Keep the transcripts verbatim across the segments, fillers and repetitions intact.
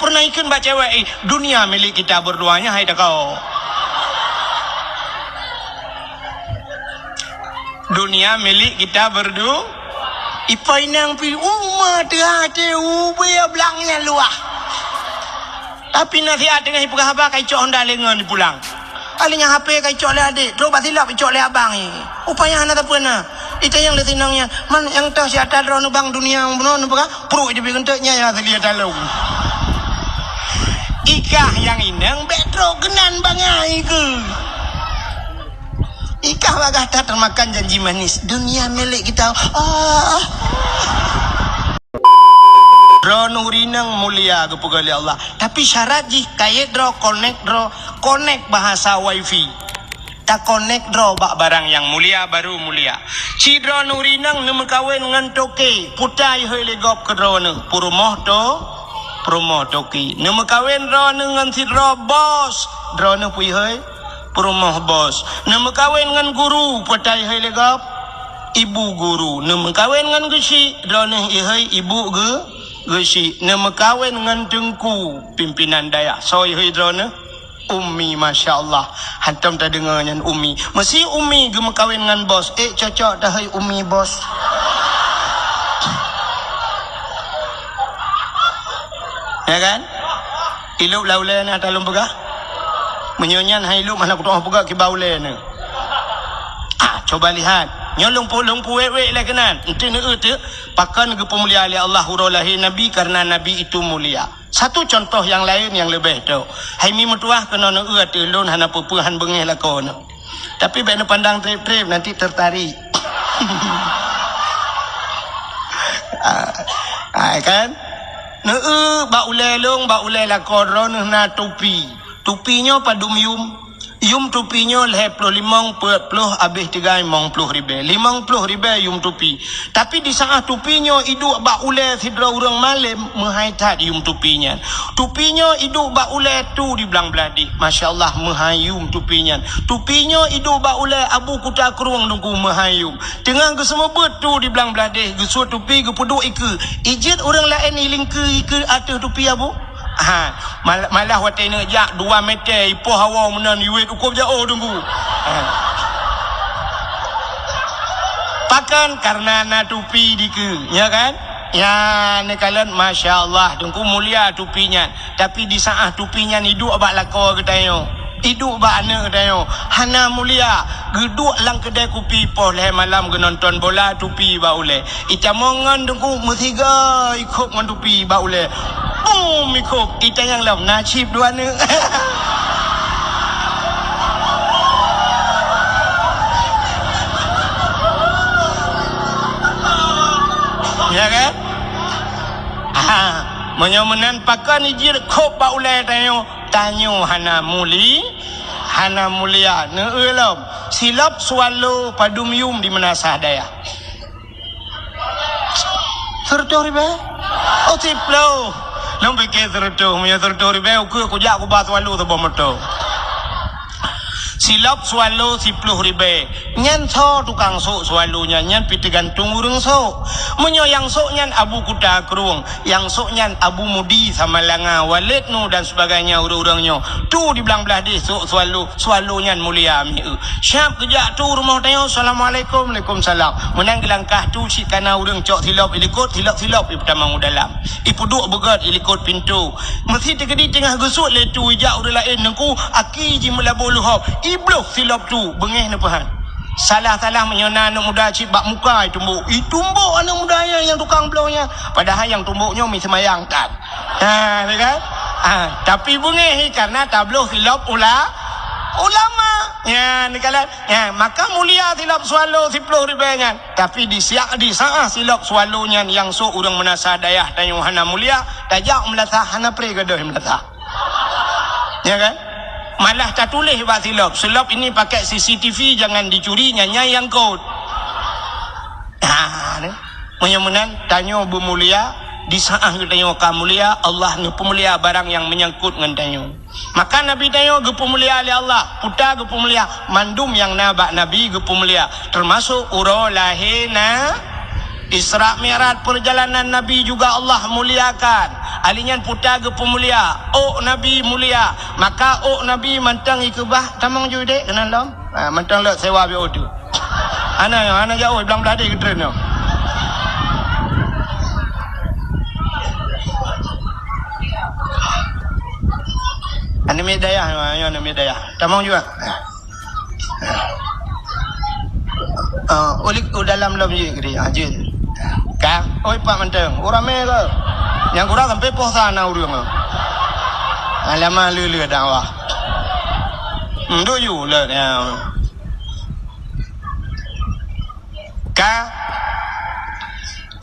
Pernah ikheun bak cewek, "Eh, dunia milik kita berdua nyan, hai takau." Dunia milik kita berdu-, ipa inong pi uma teuh até ubé blang nyan luah. Tapi nasihat teungoh ipeugah haba kai cok honda lengon dipulang. Alèh nyan H P kai cok lé adék, trok bak silop icok lé abang i. Upaya hana sapeue na. Itanyong lé sinong nyan, "Man nyang toh si ata droeneuh bang dunia bunoe neupeugah?" Pruet jih beugeunteuk nyan nyang asli ata lôn. Ikah nyang inong bèk trok keunan bangai keuh. Ikah bagah that teumakan janji manis. Dunia milik kita. Ah. Droeneuh ureueng inong mulia geupeugah lé Allah. Tapi syarat jih kayèe droe, konek droe, konek bahasa wifi. Takonek droe bak barang nyang mulia, baru mulia. Ci droeneuh ureueng inong neumeukawen ngon toke, puta ihôi lé gob keu droeneuh, peurumoh to-, peurumoh toke. Neumeukawen droeneuh ngon sidroe bos, droeneuh peuihôi peurumoh bos. Neumeukawen ngon guru, puta ihôi lé gob ibu guru. Neumeukawen ngon geuchik, droeneuh ihôi ibu geu-, geuchik. Neumeukawen ngon teungku, pimpinan dayah, soe ihôi droeneuh? Umi, masya Allah. Hantom tadeungoe nyan umi. Meusi umi geumeukawen ngon bos. Eh, cocok tahôi umi bos. Ya kan? Ilop lam ulèe na ata lôn peugah. Meunyoe nyan hai ilop hana kuteungoh peugah kiban ulèe na. Ah, coba lihat. Nyoe lôn pu-, lôn puwèk-wèk lé keunan. Eunteuk neueu teuk, pakon geupeumulia lé Allah uroe lahé Nabi, karena Nabi itu mulia. Satu contoh nyang laén nyang leubeh tok. Hai mi meutuwah keunoe neueu ateueh lôn hana peue-peue han beungéh lakoe nyoe. Tapi bèk neupandang trép-trép, nanti tertarik. Ah, ah, kan? Neueu bak ulèe lôn, bak ulèe lakoe droeneuh na tupi. Tupi nyoe padum yum. Yum tupi nyoe lhèe ploh limong peuet ploh abéh tinggai limong ploh ribèe. Limong ploh ribèe yum tupi. Tapi di saat tupi nyoe iduek bak ulèe sidroe ureueng malém, meuhai that yum tupi nyan. Tupi nyoe iduek bak ulèe tu di blang blah deh. Masya Allah, meuhai yum tupi nyan. Tupi nyoe iduek bak ulèe Abu Kuta Krueng Teungku, meuhai yum. Teungoh geuseumeubeuet tu di blang blah deh, geusut tupi geupeuduek ikeue. Ijeuet ureueng laén ilingkeue ikeue ateueh tupi Abu? Ha, mal-, malah watèe neujak dua meter ipoh hawa meunan iwet ukob jaoh Teungku. Ha. Pakon? Karena na tupi dikeue, ya kan? Ya, neukalon, masya Allah, Teungku mulia tupi nyan. Tapi di saat tupi nyan iduek bak lakoe geutanyoe, iduek bak aneuk geutanyoe, hana mulia, geuduek lam keudè kupi poh lhèe malam geunonton bola, tupi bak ulèe. Itamong ngon Teungku meusiga ikhop ngon tupi bak ulèe. Bum ikhop, itanyong lom na chip dua neuk. Ya kan? Ha, meunyoe meunan pakon ijeuet khop bak ulèe tanyoe, tanyoe hana muli-, hana mulia. Neueu lom, silop swallow padum yum di meunasah dayah. Seureutôh ribèe? Oh, siploh. Lôn pike seureutôh, meunyoe seureutôh ribèe, ukeue kujak kuba swallow saboh moto. Silop swallow siploh ribèe. Nyan soe tukang sôk swallow nyan, nyan pih teugantung ureueng sôk. Meunyoe nyang sôk nyan Abu Kuta Krueng, nyang sôk nyan Abu Mudi Samalanga, Walid Nu dan sebagainya ureueng-ureueng nyoe. Tu di blang blah deh sôk swallow, swallow nyan mulia mieu. Siap geujak tu rumoh tanyoe, "Assalamualaikum." "Waalaikumsalam." Meunan geulangkah tu cit kana ureueng cok silop ilikot, silop-silop ipeutamong u dalam. Ipeuduek beugèt ilikot pintoe. Meusi teukeudi teungoh geusut lé tu ijak ureueng laén Teungku, aki jih meulaboh leuhob. Ibloh silop tu, beungéh neupeuhan. Salah-salah meunyoe na aneuk muda cit bak muka itumbok. Itumbok aneuk muda nyan nyang tukang bloh nyan. Padahai nyang tumbok nyoe mi seumayang tan. Ha, ni kan? Ha, tapi beungéh karena tabloh silop ula-, ulama. Ya, ni kan? Ya, maka mulia silop swallow siploh ribèe nyan. Tapi di siak, di saat silop swallow nyan nyang sôk ureueng meunasah dayah tanyoe hana mulia, tajak meulasah hana pré gadôh meulasah. Ya kan? Malah tatuléh bak silop, "Silop ini pakai C C T V, jangan dicuri, nyan nyang kot." Nah, ni. Meunyoe meunan, tanyoe beumulia, di saat geutanyoe ka mulia, Allah neupeumulia barang nyang meunyangkot ngon tanyoe. Maka Nabi tanyoe geupeumulia lé Allah, peue geupeumulia, mandum nyang na bak Nabi geupeumulia, teumasok uroe lahé na-, Isra Mi'raj, perjalanan Nabi juga Allah muliakan. Ali nyan puta geupeumulia. Ôk Nabi mulia. Maka ôk Nabi mantong ikeubah, tamong ju dek keunan lom. Ha, mantong lok sewa biôh tu. Hana, hana jauh, blang blah deh geutreun nyoe. Aneuk miet dayah, nyoe aneuk miet dayah. Tamong juga. Ah, ulik u dalam lom jih gede. Ah, jih. Ka, oi, pak mantong. Urang ramé ke? Nyang kurang sampai poh sana urang. Alamak, lele dakwah. Hmm, duk ju le, ya. Ka.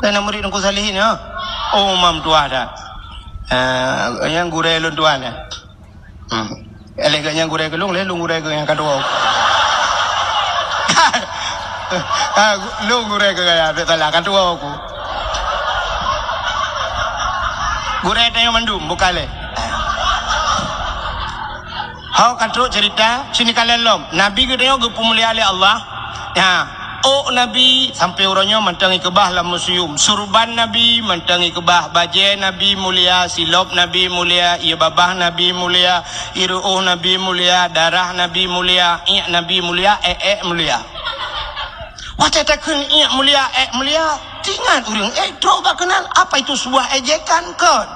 Kena murid Teungku Salihin, ya. Oh, mam tuah dah. Ah, yang gurée lôn tuan, ya. Hmm. Lé geuh nyan gurée keu lôn, lé lôn gurée keu nyang ka tuwoe. Ah, lôn gurée keu gaya, tak salah, ka tuwoe ku. Gurée tanyoe mandum, bukan lé. Ho ka trok cerita, sini kalian lom. Nabi geutanyoe geupeumulia lé Allah. Ya. Ôk Nabi sampoe uroe nyoe mantong ikeubah lam museum. Surban Nabi mantong ikeubah, bajée Nabi mulia, silop Nabi mulia, ié babah Nabi mulia, ié ruôh Nabi mulia, darah Nabi mulia, iék Nabi mulia, ék-ék mulia. Watée takheun iék mulia, ék mulia, teuingat ureuëng ék trok bak keunan, apa itu sebuah ejekan kon?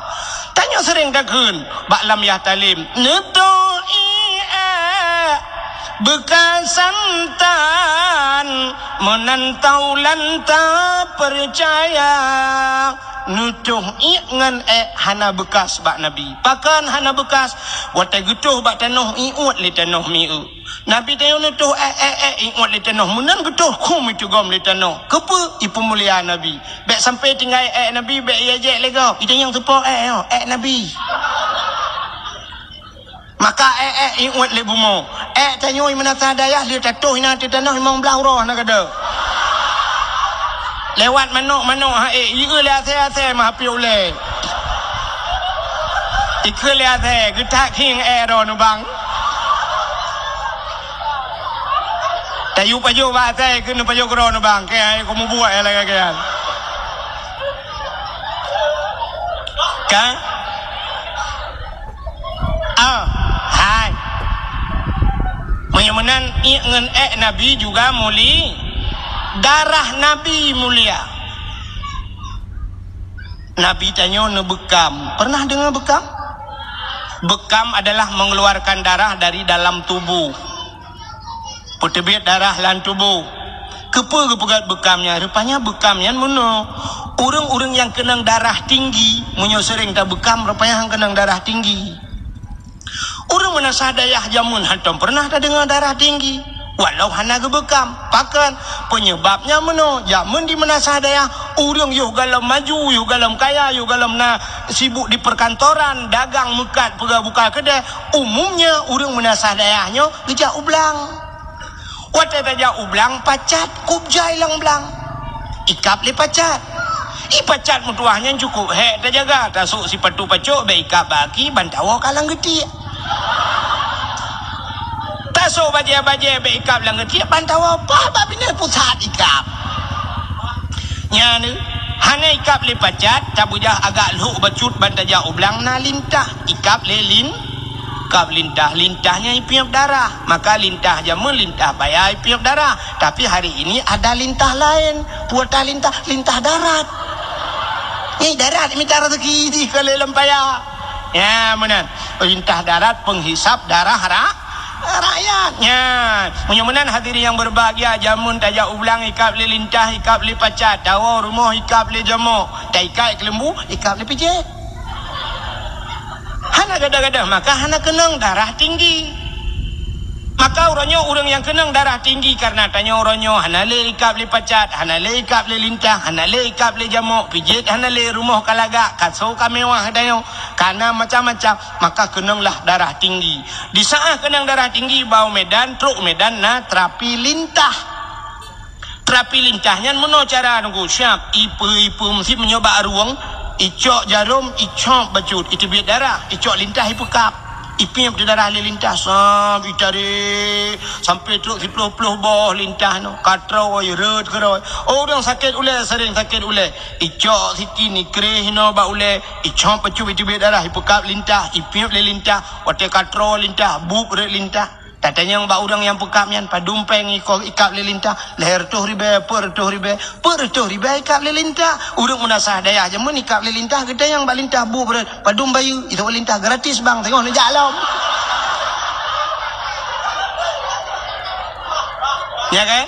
Tanyoe seuréng takheun bak lam yah talem, "Neutôh iék ék beukasan tan, meunan taulan tapeucaya." Neutôh iék ngon ék hana beukas bak Nabi. Pakon hana beukas? Watée geutôh bak tanoh, iuet lé tanoh mieu. Nabi tanyoe neutôh ék, ék, ék, iuet lé tanoh. Meunan geutôh, khum iteugom lé tanoh. Keupeue? Ipeumulia Nabi. Bék sampoe tinggai ék Nabi, bék ié jek lé gob. Itanyong teupo ék nyoe, ék Nabi. Maka ék, ék, iuet lé bumoe. Ék tanyoe meunasah dayah lheueh tatoh inan teuh tanoh limong blaih uroe na gada. Lewat manok-manok ha ék, ié lé asée-asée meuhapé ulée. Ikheun lé asée, geutak khieng ék droe neubang. Tayue pajoh bak asée, keu neupajoh keudroe neubang. Keu hai ku mubuet lagée nyan. Ka? Ah, hai. Meunyoe meunan, iék ngon ék Nabi juga muli-, darah Nabi mulia. Nabi tanyoe neubeukam. Pernah deungoe beukam? Beukam adalah mengeluarkan darah dari dalam tubuh. Peuteubiet darah lam tuboh. Keupeue geupeugét beukam nyan? Rupanya beukam nyan meunoe. Ureuëng-ureuëng nyang keunong darah tinggi, meunyoe seuréng tabeukam, rupanya han keunong darah tinggi. Ureuëng meunasah dayah jameun hantom peureunah tadeungoe darah tinggi, walau hana geubeukam. Pakon? Peunyeubab nyan meunoe, jameun di meunasah dayah, ureuëng yoh galom maju, yoh galom kaya, yoh galom na sibuk di peukantoran, dagang meukat, peugah buka keudée, umumnya ureuëng meunasah dayah nyoe geujak u blang. Watée tajak u blang, pacat kub jai lam blang. Ikab lé pacat. Ié pacat meutuwah nyan cukôp hék tajaga, tasôk sipatu pacok bék ikab bak aki, ban tawoe ka lam geutiek. Tasôk bajée-bajée bék ikab lam geutiek, ban tawoe paih bak binéh pusat ikab. Nyan, hana ikab lé pacat, tabeujah agak lhok bacut ban tajak u blang na lintah, ikab lé lin-, Kab lintah, lintah nyan ipiep darah. Maka lintah jameun lintah paya ipiep darah. Tapi hari ini ada lintah laén. Peue tah lintah? Lintah darat. Nyan darat mita raseuki jih keu lé lam paya. Ya, meunan. Lintah darat penghisap darah ra-, rakyat. Nyan. Meunyoe meunan hadirin yang berbahagia, jameun tajak u blang ikab lé lintah, ikab lé pacat, tawoe rumoh ikab lé jamok, taikat keuleumbu, ikab lé pijét. Hana gadoh-gadoh, maka hana keunong darah tinggi. Maka uroe nyoe ureuëng nyang keunong darah tinggi kareuna tanyoe uroe nyoe hana lé ikab lé pacat, hana lé ikab lé lintah, hana lé ikab lé jamok, pijét hana lé, rumoh ka lagak, kaso ka mewah tanyoe, ka na macam-macam, maka keunonglah darah tinggi. Di saát keunong darah tinggi, ba u Medan, trok u Medan na terapi lintah. Terapi lintah nyan meunoe cara nunggu siab, ipe-ipe meusit meunyoe bak rueng, icok jarom, icok bacut, iteubiet darah, icok lintah ipeukab. Ipiep di darah lé lintah, sam, itarek, sampai trok siploh-ploh boh lintah nyoe. Ka troe, rhot keudroe. Oh, ureuëng sakét ulée, sering sakét ulée. Icok siti ni kreh inoe bak ulée, icok peucub iteubiet darah, ipeukab lintah, ipiep lé lintah, watée ka troe lintah, bueb rhot lintah. Tatanyong bak ureuëng nyang peukab nyan, padum péng iko ikab lé lintah, lhée reutôh ribée, peuet reutôh ribée, peuet reutôh ribée ikab lé lintah. Ureuëng meunasah dayah jameun ikab lé lintah, geutanyong bak lintah bueb rhot, padum bayeue, itu lintah gratis bang, teungoh neujak lom. Ya kan?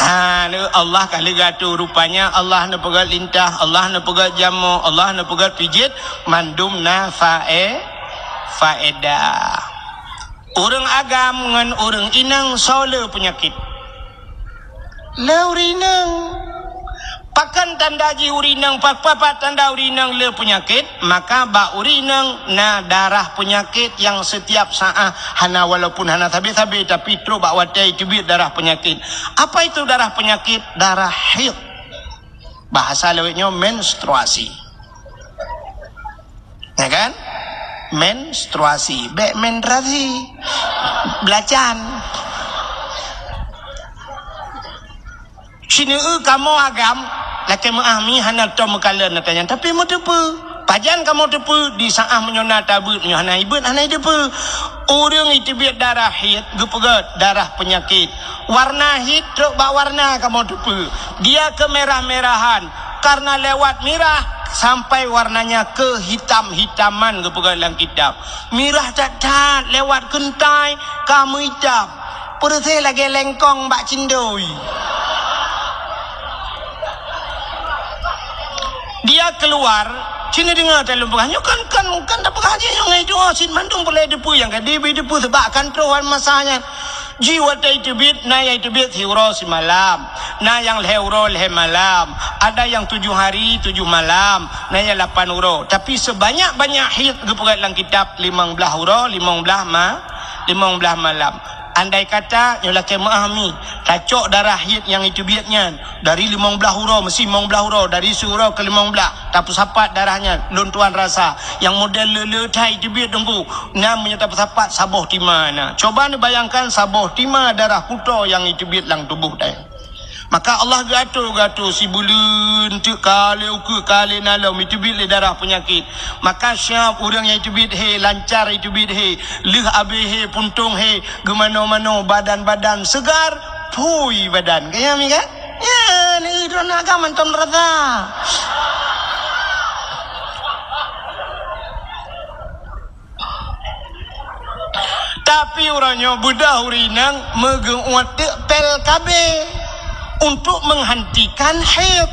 Ha, ni Allah ka lheueh geuatoe, rupanya Allah neupeugét lintah, Allah neupeugét jamoe, Allah neupeugét pijet, mandum na fae-, faedah. Ureuëng agam ngon ureuëng inong soe le peunyakét? Le ureuëng inong. Pakon tanda jih ureuëng inong, pa-, pa-, pa tanda ureuëng inong le peunyakét? Maka bak ureuëng inong na darah peunyakét nyang setiap saát hana, walaupun hana sabe-sabe, tapi trok bak watée iteubiet darah peunyakét. Apa itu darah peunyakét? Darah haid. Bahasa lawét nyoe menstruasi. Ya kan? Menstruasi, bék menstruasi. Belacan. Sineue kamoe agam, lakée meuáh mi hana tom meukalon ata nyan, tapi meuteupeue. Pajan kamoe teupeue, di saát meunyoe na tabeuet, meunyoe hana ibeuet, hana iteupeue. Ureuëng iteubiet darah haid, geupeugét darah peunyakét. Warna haid trok bak warna kamoe teupeue. Dia kemerah-merahan, karena lewat mirah sampai warnanya kehitam-hitaman, geupeugah lam kitab. Mirah that-that lewat keuntai ka meuitam. Peureuséh lagée lengkong bak cindoi. Dia keluar, cina deungoe talôn peugah. Nyoe kan, kan, kan tapeugah jih nyoe ngai doa cit mandum peureulée teupeue nyang ka dibi teupeue sebab kan troh masa nyan. Ji watée iteubiet, na nyang iteubiet siuroe simalam, na nyang lhée uroe lhée malam, ada nyang tujoh hari tujoh malam, na nyang lapan uroe. Tapi sebanyak-banyak haid geupeugét lam kitab limong blaih uroe, limong blaih ma-, limong blaih malam. Andai kata nyoe lakée meuáh mi, tacok darah haid nyang iteubiet nyan dari limong blaih uroe, meusi limong blaih uroe, dari siuroe keu limong blaih, tapeusapat darah nyan, lôn tuan rasa, nyang model le-le that iteubiet teungku, na meunyoe tapeusapat saboh tima na. Coba neubayangkan saboh tima darah kuto nyang iteubiet lam tuboh dai. Maka Allah geuatoe-geuatoe sibuleuen teuk ka lé ukeue ka lé na lom iteubiet lé darah peunyakét. Maka siab ureuëng nyang iteubiet he, lancar iteubiet he, lheueh abéh he, puntông he, geumanoe-manoe, badan-badan seugar, phui badan. Kaya mi kan? Ya, ni droeneuh agam mantong rasa. Tapi uroe nyoe beudôh ureuëng inong meugeuuet teuk pil K B untuk menghentikan haid.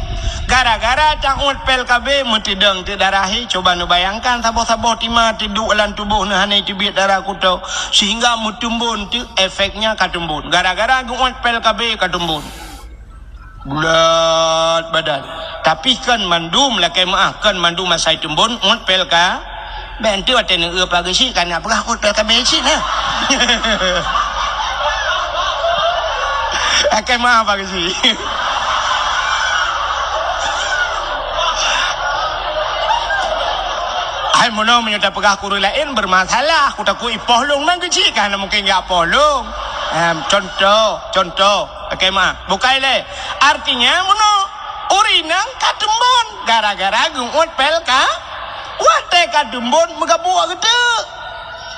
Gara-gara tauet pil K B meuteudong teuk darah haid, cuba neubayangkan saboh-saboh tima teuduek lam tuboh neuh hana teubiet darah kuto, sehingga meuteumbon teuk efeknya ka teumbon. Gara-gara geuuet pil K B ka teumbon. Bulat badan. Tapi kon mandum lakée meuáh, kon mandum asai teumbon, uet pil ka. Bék enteuk watée neueu pageue cit, kana peugah uet pil K B cit na. Lakée meuáh pageue cit. Hai meunoe meunyoe tapeugah keu ureuëng laén bermasalah, ku takut ipoh lôn man keucik, ka hana mungken jak poh lôn. Em, contoh, contoh. Oke, ma. Bukai lé. Artinya, meunoe, ureuëng inong ka teumbon gara-gara geuuet pil ka, watée ka teumbon meugabuk geuteuk.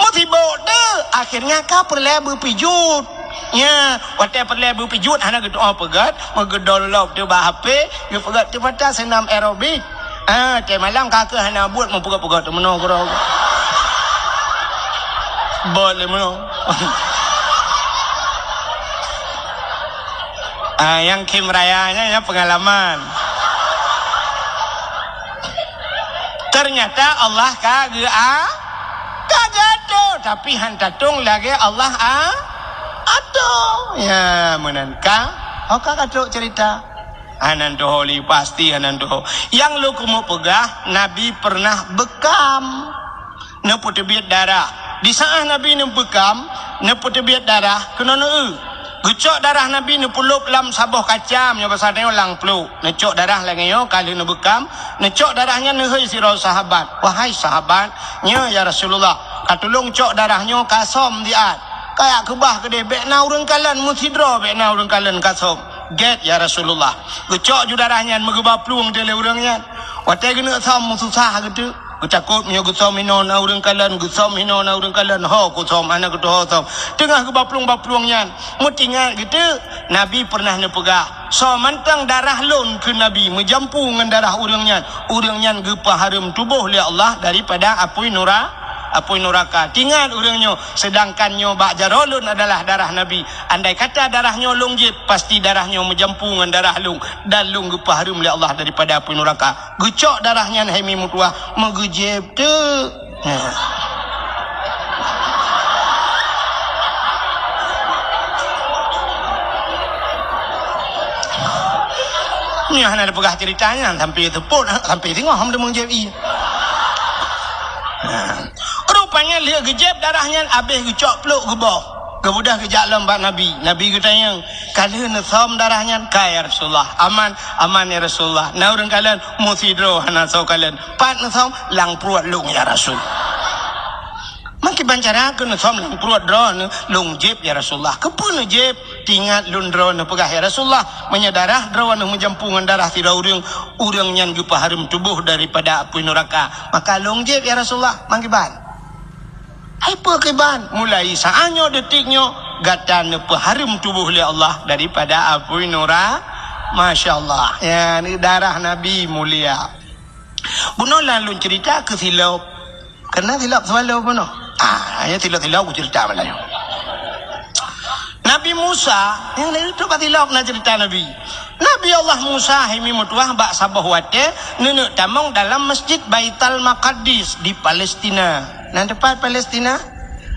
Meusibok teuk, akhirnya ka peureulée beupijuet. Nya, watée peureulée beupijuet hana geutu'oh peugét, meugeudolop teuk bak H P, geupeugét teuk mata seunam aerobik. Ah, watée malam ka keuh hana buet meupeugét-peugét teuk meunoe keudroe. Bot lé meunoe. Ah, nyang khém raya nyan, nyan peungalaman. Ternyata Allah ka geu-, a-, ka geuatoe, tapi han tatong lagée Allah a-, atoe. Ya, meunan ka. Oh, ka, ka trok cerita. Hana tuho lé, pasti hana tuho. Nyang lôn keumeung peugah, Nabi pernah beukam. Neupeuteubiet darah. Di saát Nabi neubeukam, neupeuteubiet darah, keunoe neueu. Geucok darah Nabi neupeulop lam saboh kacam, nyoe basa tanyoe lam pluek. Neucok darah lagée nyoe, ka lheueh neubeukam, neucok darah nyan neuhôi sidroe sahabat. "Wahai sahabat, nyoe ya Rasulullah, Ka tulông cok darah nyoe ka som siat. Ka jak keubah keudeh, bék na ureuëng kalon, meusidroe bék na ureuëng kalon ka som. Gét, ya Rasulullah. Geucok ju darah nyan, meugeuba plueng teuh lé ureuëng nyan. Watée geuneuk som meususah geuteuk. Geutakot meunyoe geusom inoe na ureuëng kalon, geusom inoe na ureuëng kalon, ho kusom, hana geutuho som. Teungoh geuba plueng-ba plueng nyan, meutingat geuteuk, Nabi peureunah neupeugah, "Soe mantong darah lôn," kheun Nabi, "meujampu ngon darah ureuëng nyan, ureuëng nyan geupeuhareuem tuboh lé Allah daripada apui nura-, apui nuraka." Tingat ureuëng nyoe, seudangkan nyoe bak jaroe lôn adalah darah Nabi. Andai kata darah nyoe lôn jieb, pasti darah nyoe meujampu ngon darah lôn, dan lôn geupeuhareuem lé Allah daripada apui nuraka. Geucok darah nyan hai mi meutuwah, meugeujieb teuk. Nah. Nyoe hana tapeugah ceurita nyan, sampai seupôt, sampai singoh hom deungoe jieb ie. Nah. Rupanya lheueh geujieb darah nyan, abéh geucok plôk geuboh. Geubeudôh geujak lom bak Nabi. Nabi geutanyong, "Ka lheueh neusom darah nyan?" "Ka, ya Rasulullah." "Aman?" "Aman, ya Rasulullah." "Na ureuëng kalon?" "Meusidroe hana soe kalon." "Pat neusom?" "Lam pruet lôn, ya Rasul." "Meukiban cara keuh neusom lam pruet droeneuh?" "Lôn jieb, ya Rasulullah." "Keupeue neujieb?" "Tingat lôn droeneuh peugah, ya Rasulullah, meunyoe darah droeneuh meujampu ngon darah sidroe ureuëng, ureuëng nyan geupeuhareuem tuboh daripada apui nuraka. Maka lôn jieb, ya Rasulullah." "Meukiban?" "Hai peue kiban?" "Mulai saát nyoe, detik nyoe, gata neupeuhareuem tuboh lé Allah daripada apui nura-." Masya Allah. Ya, ni darah Nabi mulia. Bunoe lôn ceurita keu silop. Keunan silop seubalom bunoe. Ah, ya silop-silop kuceurita malam nyoe. Nabi Musa, nyang lheueh trok bak silop na ceurita Nabi. Nabi Allah Musa hai mi meutuwah bak saboh watée neuneuk tamong dalam Masjid Baital Maqaddis di Palestina. Nan teupat Palestina?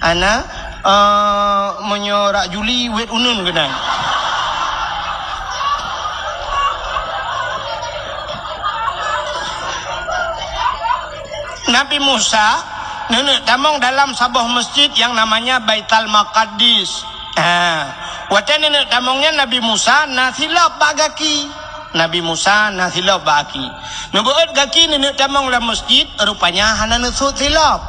Ana, eh, meunyoe rak Juli wet uneun keunan. Nabi Musa neuneuk tamong dalam saboh masjid yang namanya Baital Maqaddis. Ha, watée neuneuk tamong nyan Nabi Musa na silop bak gaki. Nabi Musa na silop bak gaki. Neubeuet gaki neuneuk tamong lam masjid, rupanya hana neusut silop.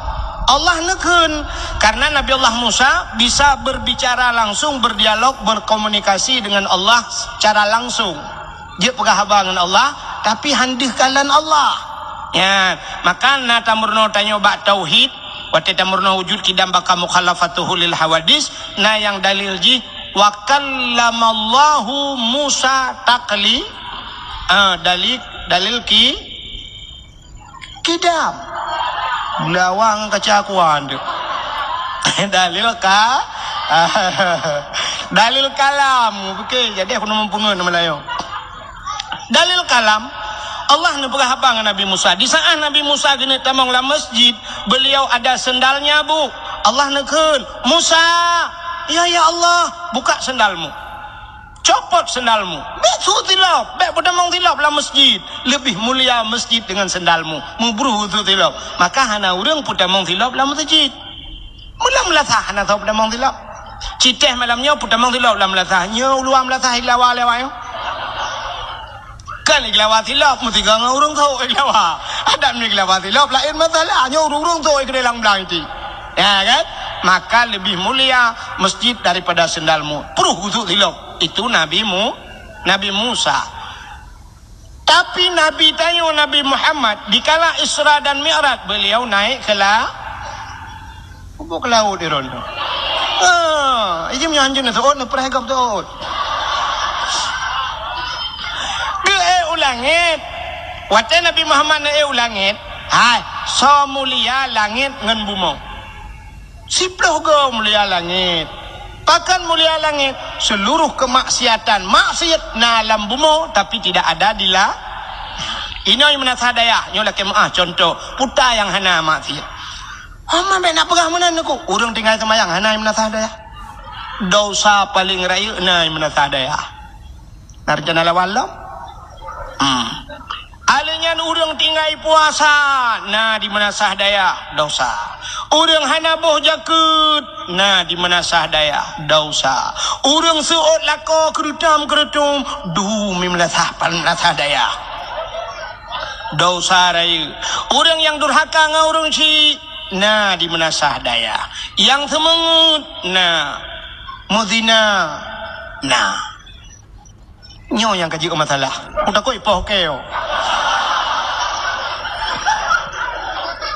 Allah neukheun, karena Nabi Allah Musa bisa berbicara langsung, berdialog, berkomunikasi dengan Allah secara langsung. Jeuet peugah haba ngon Allah, tapi han deuh kalon Allah. Nyan, maka na tameurunoe tanyoe bak tauhid, watée tameurunoe wujud qidam baqa mukhalafatuhu lil hawadis, na nyang dalil jih, "Wa kallamallahu Musa takli-," ah, dalil, dalil ki-, Qidam. Lawang kaca kuan tu. Dalil ka-, dalil kalam. Oke, jadi aku neumeupeungeut nama lain. Dalil kalam, Allah neupeugah haba ngon Nabi Musa. Di saat Nabi Musa geuneuk tamong lam masjid, beliau ada sendalnya, Bu. Allah neukheun, "Musa, ya, ya Allah, buka sendalmu." Copot sendalmu. Bék sut silop, bék peutamong silop lam masjid. Leubeh mulia masjid deungon sendalmu. Meubruh sut silop. Maka hana ureuëng peutamong silop lam masjid. Meulam meulasah hana soe peutamong silop. Citéh malam nyoe peutamong silop lam meulasah. Nyoe uluwa meulasah ilawa lewat nyoe. Kan ilawa silop, meusigoe ngon ureuëng sot ilawa. Adak nyoe ilawa silop, laén masalah. Nyoe ureuëng-ureuëng sot keudeh lam blang iti. Ya kan? Maka leubeh mulia masjid daripada sendalmu. Pruh gusut silop. Itu Nabi Mu-, Nabi Musa. Tapi Nabi tanyoe, Nabi Muhammad, dikala Isra dan Mi'raj, beliau naik ke la-, ubok ke laut di ron. Ah, ijim nyan jeunah seuôt, neupreh gop seuôt. Geuék u langét. Watée Nabi Muhammad neuék u langét, hai, soe mulia langét ngon bumoe. Siploh goe mulia langét. Pakon mulia langét? Seluruh kemaksiatan, maksiat na lam bumoe, tapi tidak ada di la-, inoe meunasah dayah, nyoe lakée meuáh contoh, puta nyang hana maksiat. Homa bék na peugah meunan neuku, ureuëng tinggai seumayang hana meunasah dayah. Dosa paleng rayeuk na meunasah dayah. Na rencana lawan lom? Hmm. Alèh nyan ureuëng tinggai puasa, na di meunasah dayah, dosa. Ureuëng hana boh jakeuet, na di meunasah dayah, dosa. Ureuëng seuôt lakoe keureutôm-keureutôm, dum meunasah, meunasah dayah, dosa rayeuk. Ureuëng nyang durhaka ngon ureuëng syik, Na di meunasah dayah. Nyang seumeungeut na. Meuzina na. Nyoe nyang ka jeuet masalah. Ku takot ipoh keu.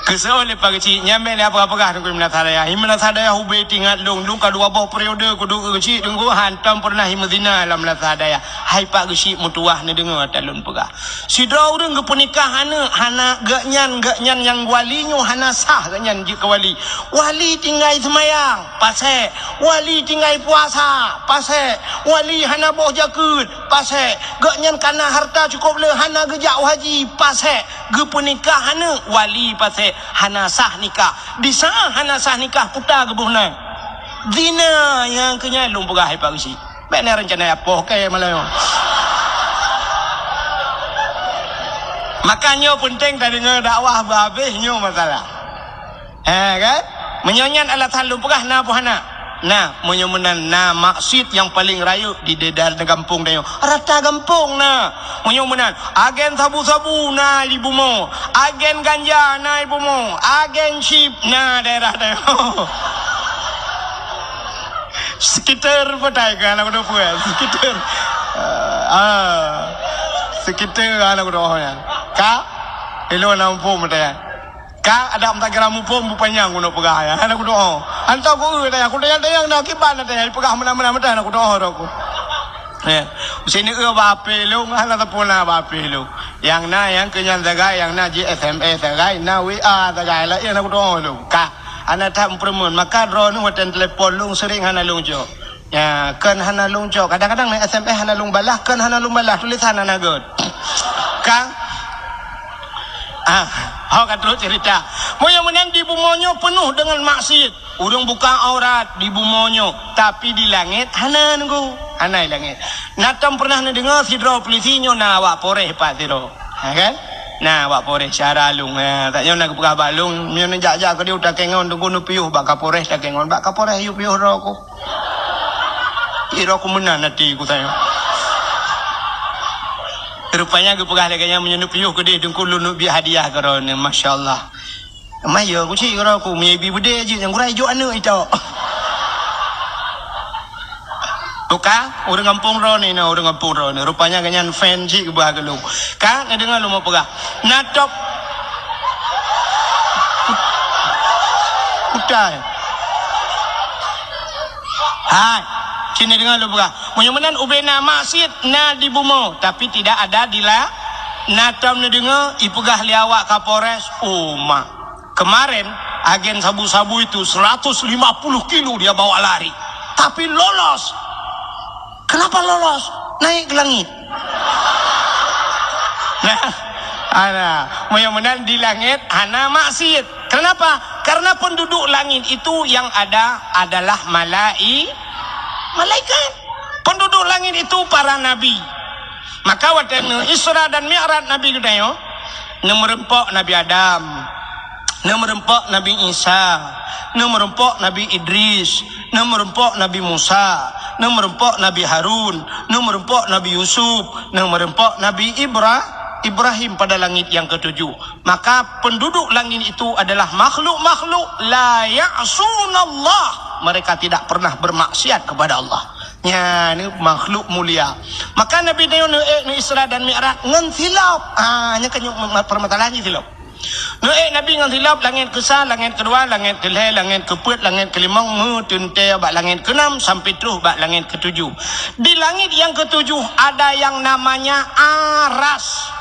Keusoe lé Pak Geuchik, nyan bèk lé peugah-peugah Teungku di meunasah dayah. Di meunasah dayah ubé teuingat lôn, lôn ka dua boh periode kuduek keu Geuchik, Teungku, hantom peureunah meuzina lam meunasah dayah. Hai Pak Geuchik, meutuwah neudeungoe ata lôn peugah. Sidroe ureueng geupeunikah aneuk, hana geuhnyan, geuhnyan nyang wali nyoe hana sah geuhnyan jeuet keu wali. Wali tinggai seumayang, pasék. Wali tinggai puasa, pasék. Wali hana boh jakeuet, pasék. Geuhnyan kana hareuta cukôp le hana geujak u haji, pasék. Geupeunikah aneuk, wali pasék. Hana sah nikah. Di saát hana sah nikah, puta geuboh nan. Zina nyang keu nyan lôn peugah hai Pak Geuchik. Bèk na reuncana poh keu malam nyoe. Maka nyoe peunteng tadeungoe dakwah beuhabéh nyoe masalah. Ha kan? Meunyoe nyan alasan lôn peugah na poh hana. Nah, meunyoe meunan na maksiet nyang paleng rayeuk di daerah gampông tanyoe. Rata gampông na. Meunyoe meunan, agen sabu-sabu na di bumoe, agen ganja na di bumoe, agen chip na daerah tanyoe. Sekitar patai ka aneuk kudo peue? Sekitar. Ah. Sekitar aneuk kudo nyan. Ka? Ilôn na muphom patai. Ka adak meutakira muphom bupanyang keuneuk peugah ya. Hana kudoa. Hantom ku eu tanya, ku tanya-tanya na kiban na tanya peugah meunan-meunan meutan na kudoa roh ku. Ya. Sini eu bak ape lôn, hana teupeu na bak ape lôn. Nyang na nyang keu nyan sagai, nyang na ji S M S sagai, na W A sagai, laén na kudoa lôn. Ka. Hana that meupeureumeun, maka droeneuh watèe telepon lôn sering hana lôn jok. Ya, kon hana lôn jok. Kadang-kadang na S M S hana lôn balah, kon hana lôn balah, tulisan hana göt. Ka? Ah, ho ka trok cerita. Meunyoe meunan di bumoe nyoe peunoh deungon maksiet. Ureueng buka aurat di bumoe nyoe, tapi di langét hana nunggu. Hana di langét. Na tom pernah neudeungoe sidroe polisi nyoe na awak Polres pat sidroe. Ha kan? Na awak Polres syara lôn. Ha, tak nyoe na geupeugah bak lôn, meunyoe neujak-jak keudeh u Takengon, Teungku neupiôh bak Kapolres Takengon, bak Kapolres yue piôh droe ku. Ih, droe ku meunan até ku tanyong. Rupanya geupeugah lagèe nyan, meunyoe neupiôh keudeh Teungku lôn neubiet hadiah keu droeneuh. Masya Allah. Mah yo ku cit droe ku, meunyoe ibi beudé jih nyang geurai jok aneuk itok. Tuka, ureueng gampông droeneuh na, ureueng gampông droeneuh. Rupanya geuhnyan fan cit geuba geulong. Ka neudeungoe lôn peugah. Na top. Utai. Hai, sini deungoe lôn peugah. Meunyoe meunan ubé na maksiet na di bumoe, tapi tidak ada di la-, na tom neudeungoe ipeugah lé awak Kapolres, oh mak. Kemarin, agen sabu-sabu itu seratus lima puluh kilo dia bawa lari. Tapi lolos. Kenapa lolos? Naik ke langit. Nah, ana, meunyoe meunan di langét hana maksiet. Kenapa? Karena penduduk langit itu yang ada adalah malai-, malaikat. Penduduk langit itu para nabi. Maka watèe neu Isra dan Mi'raj Nabi geutanyoe, neumeureumpok Nabi Adam, neumeureumpok Nabi Isa, neumeureumpok Nabi Idris, neumeureumpok Nabi Musa, neumeureumpok Nabi Harun, neumeureumpok Nabi Yusuf, neumeureumpok Nabi Ibra-, Ibrahim pada langit yang ketujuh. Maka penduduk langit itu adalah makhluk-makhluk la ya'sunallah. Mereka tidak pernah bermaksiat kepada Allah. Nyan makhluk mulia. Maka Nabi nyoe neuék neu Isra dan Mi'raj ngon silop. Ah, nyan kan permasalahan jih silop. Neuék Nabi ngon silop, langét keusa, langét keudua, langét keulhèe, langét keupeuet, langét keulimong, meuteuntèe bak langét keunam sampai troh bak langét keutujoh. Di langit yang ketujuh ada yang namanya Aras.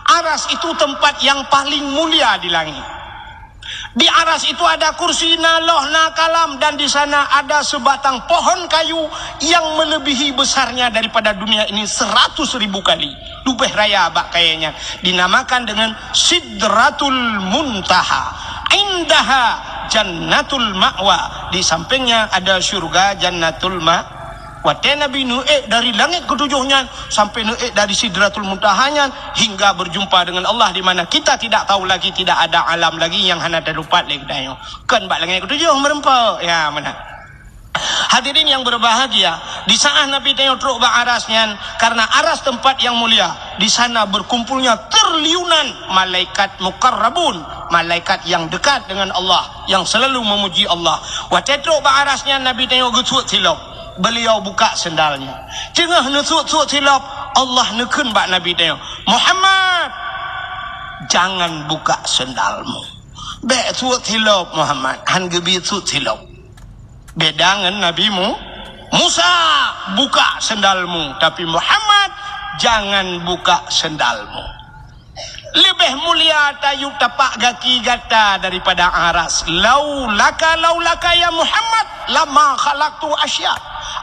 Aras itu tempat yang paling mulia di langit. Di Aras itu ada kursi, na loh, na kalam, dan di sana ada sebatang pohon kayu yang melebihi besarnya daripada dunia ini seratus ribu kali. Leubeh raya bak kayèe nyan. Dinamakan dengan Sidratul Muntaha. Indaha Jannatul Ma'wa. Di sampingnya ada syurga Jannatul Ma-, Watèe Nabi neuék dari langét keutujoh nyan sampai neuék dari Sidratul Muntaha nyan hingga berjumpa dengan Allah di mana kita tidak tahu lagi, tidak ada alam lagi nyang hana teutupat lé geutanyoe. Kon bak langét keutujoh meureumpok. Ya, meunan. Hadirin yang berbahagia, di saat Nabi tanyoe trok bak Aras nyan, karena Aras tempat yang mulia, di sana berkumpulnya triliunan malaikat muqarrabun. Malaikat yang dekat dengan Allah, yang selalu memuji Allah. Watée trok bak aras nyan, Nabi tanyoe geusuet silop. Beliau buka sendalnya. Teungoh neusuet-suet silop, Allah neukheun bak Nabi tanyoe, "Muhammad, jangan buka sendalmu." Bék suet silop, Muhammad. Han geubi suet silop. Beda ngon Nabi Mu-, Musa, "Buka sendalmu." Tapi Muhammad, "Jangan buka sendalmu." Leubeh mulia tayue tapak gaki gata daripada aras. "Laulaka, laulaka ya Muhammad, lama khalaqtu asya."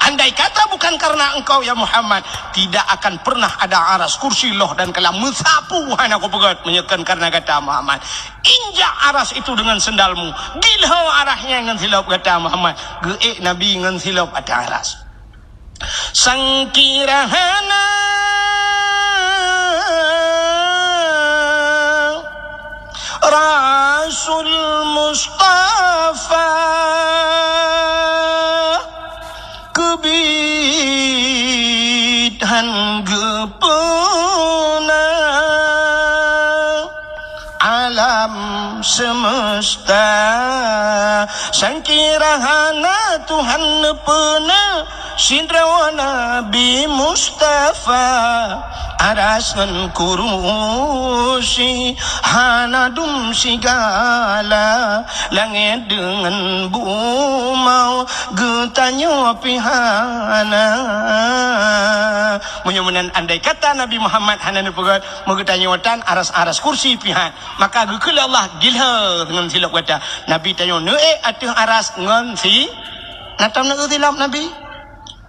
Andai kata bukan karena engkau ya Muhammad, tidak akan pernah ada aras, kursi, loh dan kalam. Meusapu hana kupeugét meunyoe kon karena gata Muhammad. Injak aras itu dengan sendalmu. Gilho aras nyan ngon silop gata Muhammad. Geuék Nabi ngon silop ateueh aras. Sangkira hana Rasul Mustafa keubiet han geupeuna alam semesta. Sangkira hana Tuhan neupeuna sidroe Nabi Mustafa, aras ngon kurusi hana dum sigala, langét deungon bumoe geutanyoe pih hana. Meunyoe meunan, andai kata Nabi Muhammad hana neupeugét, meugeutanyoe tan aras-aras kursi pih han, maka geukheun lé Allah, "Gilho ngon silop gata." Nabi tanyoe neuék ateueh aras ngon si-, na tom neuék silop Nabi.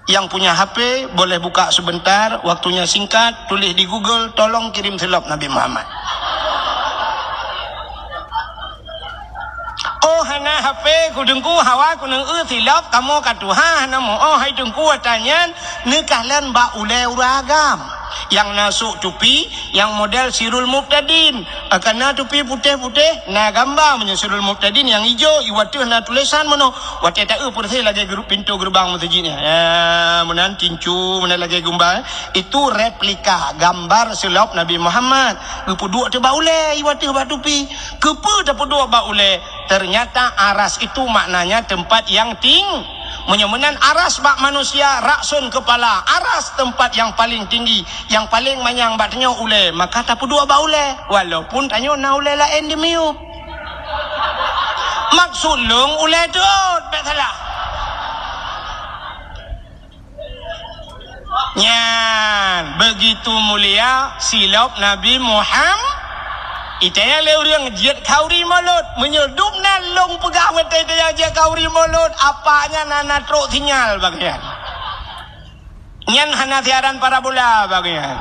Yang punya H P boleh buka sebentar, waktunya singkat, tulis di Google, "Tolong kirim silop Nabi Muhammad." Oh, hana H P ku Teungku, hawa ku neuék silop, kamoe ka tuha hana meu-oh, hai Teungku, ata nyan neukalon bak ulée ureuëng agam. Nyang na sôk tupi, nyang model Sirul Mubtadin. Ah, ka na tupi putéh-putéh, na gamba meunyoe Sirul Mubtadin nyang ijo, i ateueh na tulésan meunoe. Watée taeu peureséh lagée geurup pintoe geureubang meuseujid nyan. Ya, meunan tincu, meunan lagée gamba. Itu replika gambar silop Nabi Muhammad. Geupeuduek teuh bak ulée, i ateueh bak tupi. Keupeue tapeuduek bak ulée? Ternyata aras itu maknanya tempat yang ting-, meunyoe meunan aras bak manusia, ra'sun kepala, aras tempat yang paling tinggi, yang paling manyang bak tanyoe ulée, maka tapeuduek bak ulée, walaupun tanyoe na ulée laén di miyueb. Maksud lôn ulée teuôt, bék salah. Nyan, begitu mulia silop Nabi Muham-, itanya lé ureuëng jeuet khauri mulod. Meunyoe dum nan lôn peugah watée itanya jeuet khauri mulod, apa nyan hana trok sinyal bagian. Nyan hana siaran parabola bagian.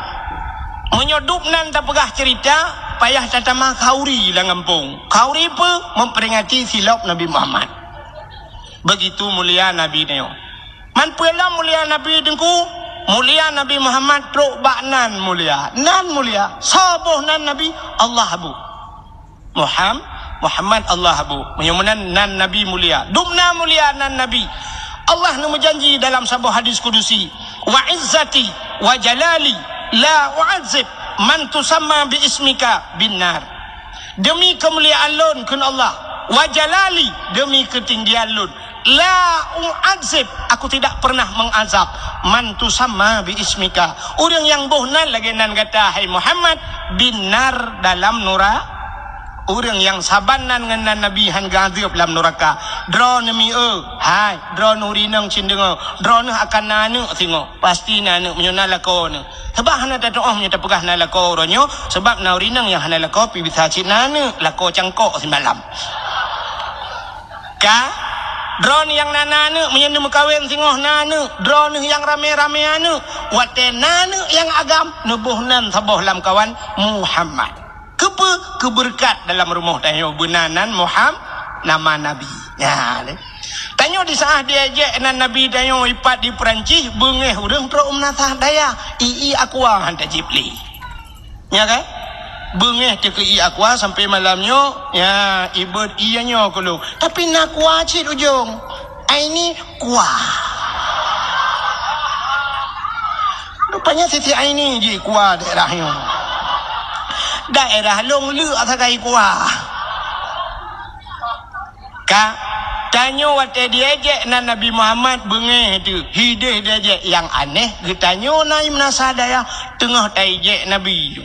Meunyoe dum nan tapeugah cerita, payah tatamah khauri lam gampông. Khauri peue? Memperingati silop Nabi Muhammad. Begitu mulia Nabi nyoe. Man peue lom mulia Nabi Teungku? Mulia Nabi Muhammad trok bak nan mulia. Nan mulia. Soe boh nan Nabi? Allah bu. Muham-, Muhammad Allah bu. Meunyoe meunan nan Nabi mulia. Dum na mulia nan Nabi. Allah neumeujanji dalam saboh hadis kudusi, "Wa izzati wa jalali la u'azzib man tusamma bi ismika bin nar." Demi keumuliaan lôn, kheun Allah, "Wa jalali," demi keutinggian lôn, "la u'azzib," aku tidak pernah mengazab, "man tusamma bi ismika," ureuëng nyang boh nan lagée nan gata, hai Muhammad, "bin nar," dalam nura-, ureuëng nyang saban nan ngon nan Nabi han geuazab lam nuraka. Droeneuh mi-e, hai, droeneuh ureuëng inong cit deungoe, droeneuh akan na aneuëk singoh, pasti na aneuëk meunyoe na lakoe neuh. Sabab hana tatuoh meunyoe tapeugah na lakoe uroe nyoe, sabab na ureuëng inong nyang hana lakoe pih bisa cit na aneuëk, lakoe cangkok simalam. Ka? Droeneuh nyang na, na aneuëk, meunyoe neumeukawen singoh na aneuëk, droeneuh nyang ramé-ramé aneuëk, watée na aneuëk nyang agam, neuboh nan saboh lamkawan Muhammad. Keupeue? Keubeureukat dalam rumoh tanyoe beuna nan Muham-, nama Nabi. Nyan lé. Tanyoe di saat diejek nan Nabi tanyoe ipat di Peurancih, beungéh ureuëng trok meunasah dayah, i-i aqua han tajib lé. Nya kan? Beungéh teuh keu i aqua sampai malam nyoe, ya, ibeuet i nyoe keu lôn. Tapi na aqua cit ujong. Ai ni kuah. Rupanya Siti Aini ji kuah daerah nyoe. Daerah lôn leuk sagai kuah. Ka, tanyoe watée diejek nan Nabi Muhammad beungéh teuh, hideh diejek nyang aneh, geutanyoe na i meunasah dayah teungoh taejek Nabi.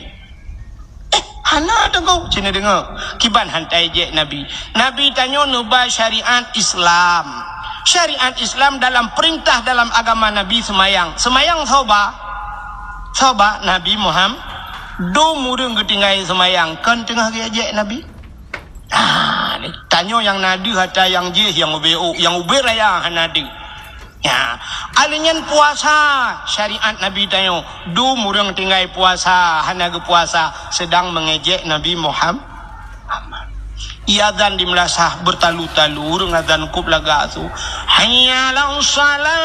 Eh, hana teungku, cina deungoe. Kiban han taejek Nabi. Nabi tanyoe neuba syariat Islam. Syariat Islam dalam perintah dalam agama Nabi seumayang. Seumayang soe ba? Soe ba Nabi Muhammad. Dum ureuëng geutinggai seumayang, kon teungoh geuejek Nabi. Ah, tanyoe nyang na deuh ata nyang jih, nyang ubé, nyang ubé raya hana deuh. Ya, alèh nyan puasa, syariat Nabi tanyoe, dum ureuëng tinggai puasa, hana geupuasa, sedang mengejek Nabi Muhammad. Iazan di meulasah beurtalu-talu, ureuëng azan kub lagak su. Hayya 'alas shalah.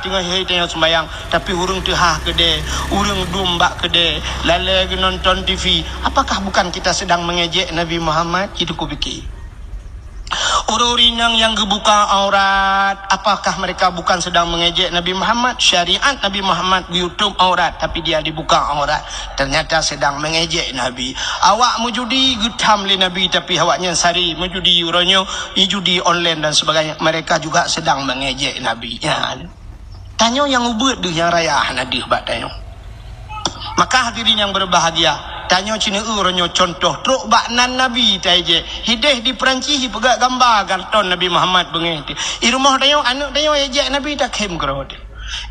Teungoh hai tanyoe seumayang, tapi ureuëng teuhah keudè, ureuëng dum bak keudè, lalè geunonton T V. Apakah bukan kita sedang mengejek Nabi Muhammad? Itu kupikir. Ureuëng inong nyang geubuka aurat, apakah mereka bukan sedang mengejek Nabi Muhammad? Syariat Nabi Muhammad geututup aurat, tapi dia dibuka aurat. Ternyata sedang mengejek Nabi. Awak meujudi geutham lé Nabi, tapi awaknyan sari meujudi uroe nyoe, judi online dan sebagainya. Mereka juga sedang mengejek Nabi. Ya. Tanyoe nyang ubeuet deuh nyang raya hana deuh bak tanyoe. Maka hadirin yang berbahagia, tanyoe cina uroe nyoe contoh trok bak nan Nabi taejek. Hideh di Perancis ipeugah gamba karton Nabi Muhammad beungéh teuh. I rumoh tanyoe, aneuëk tanyoe ejek Nabi takhém keudroe teuh.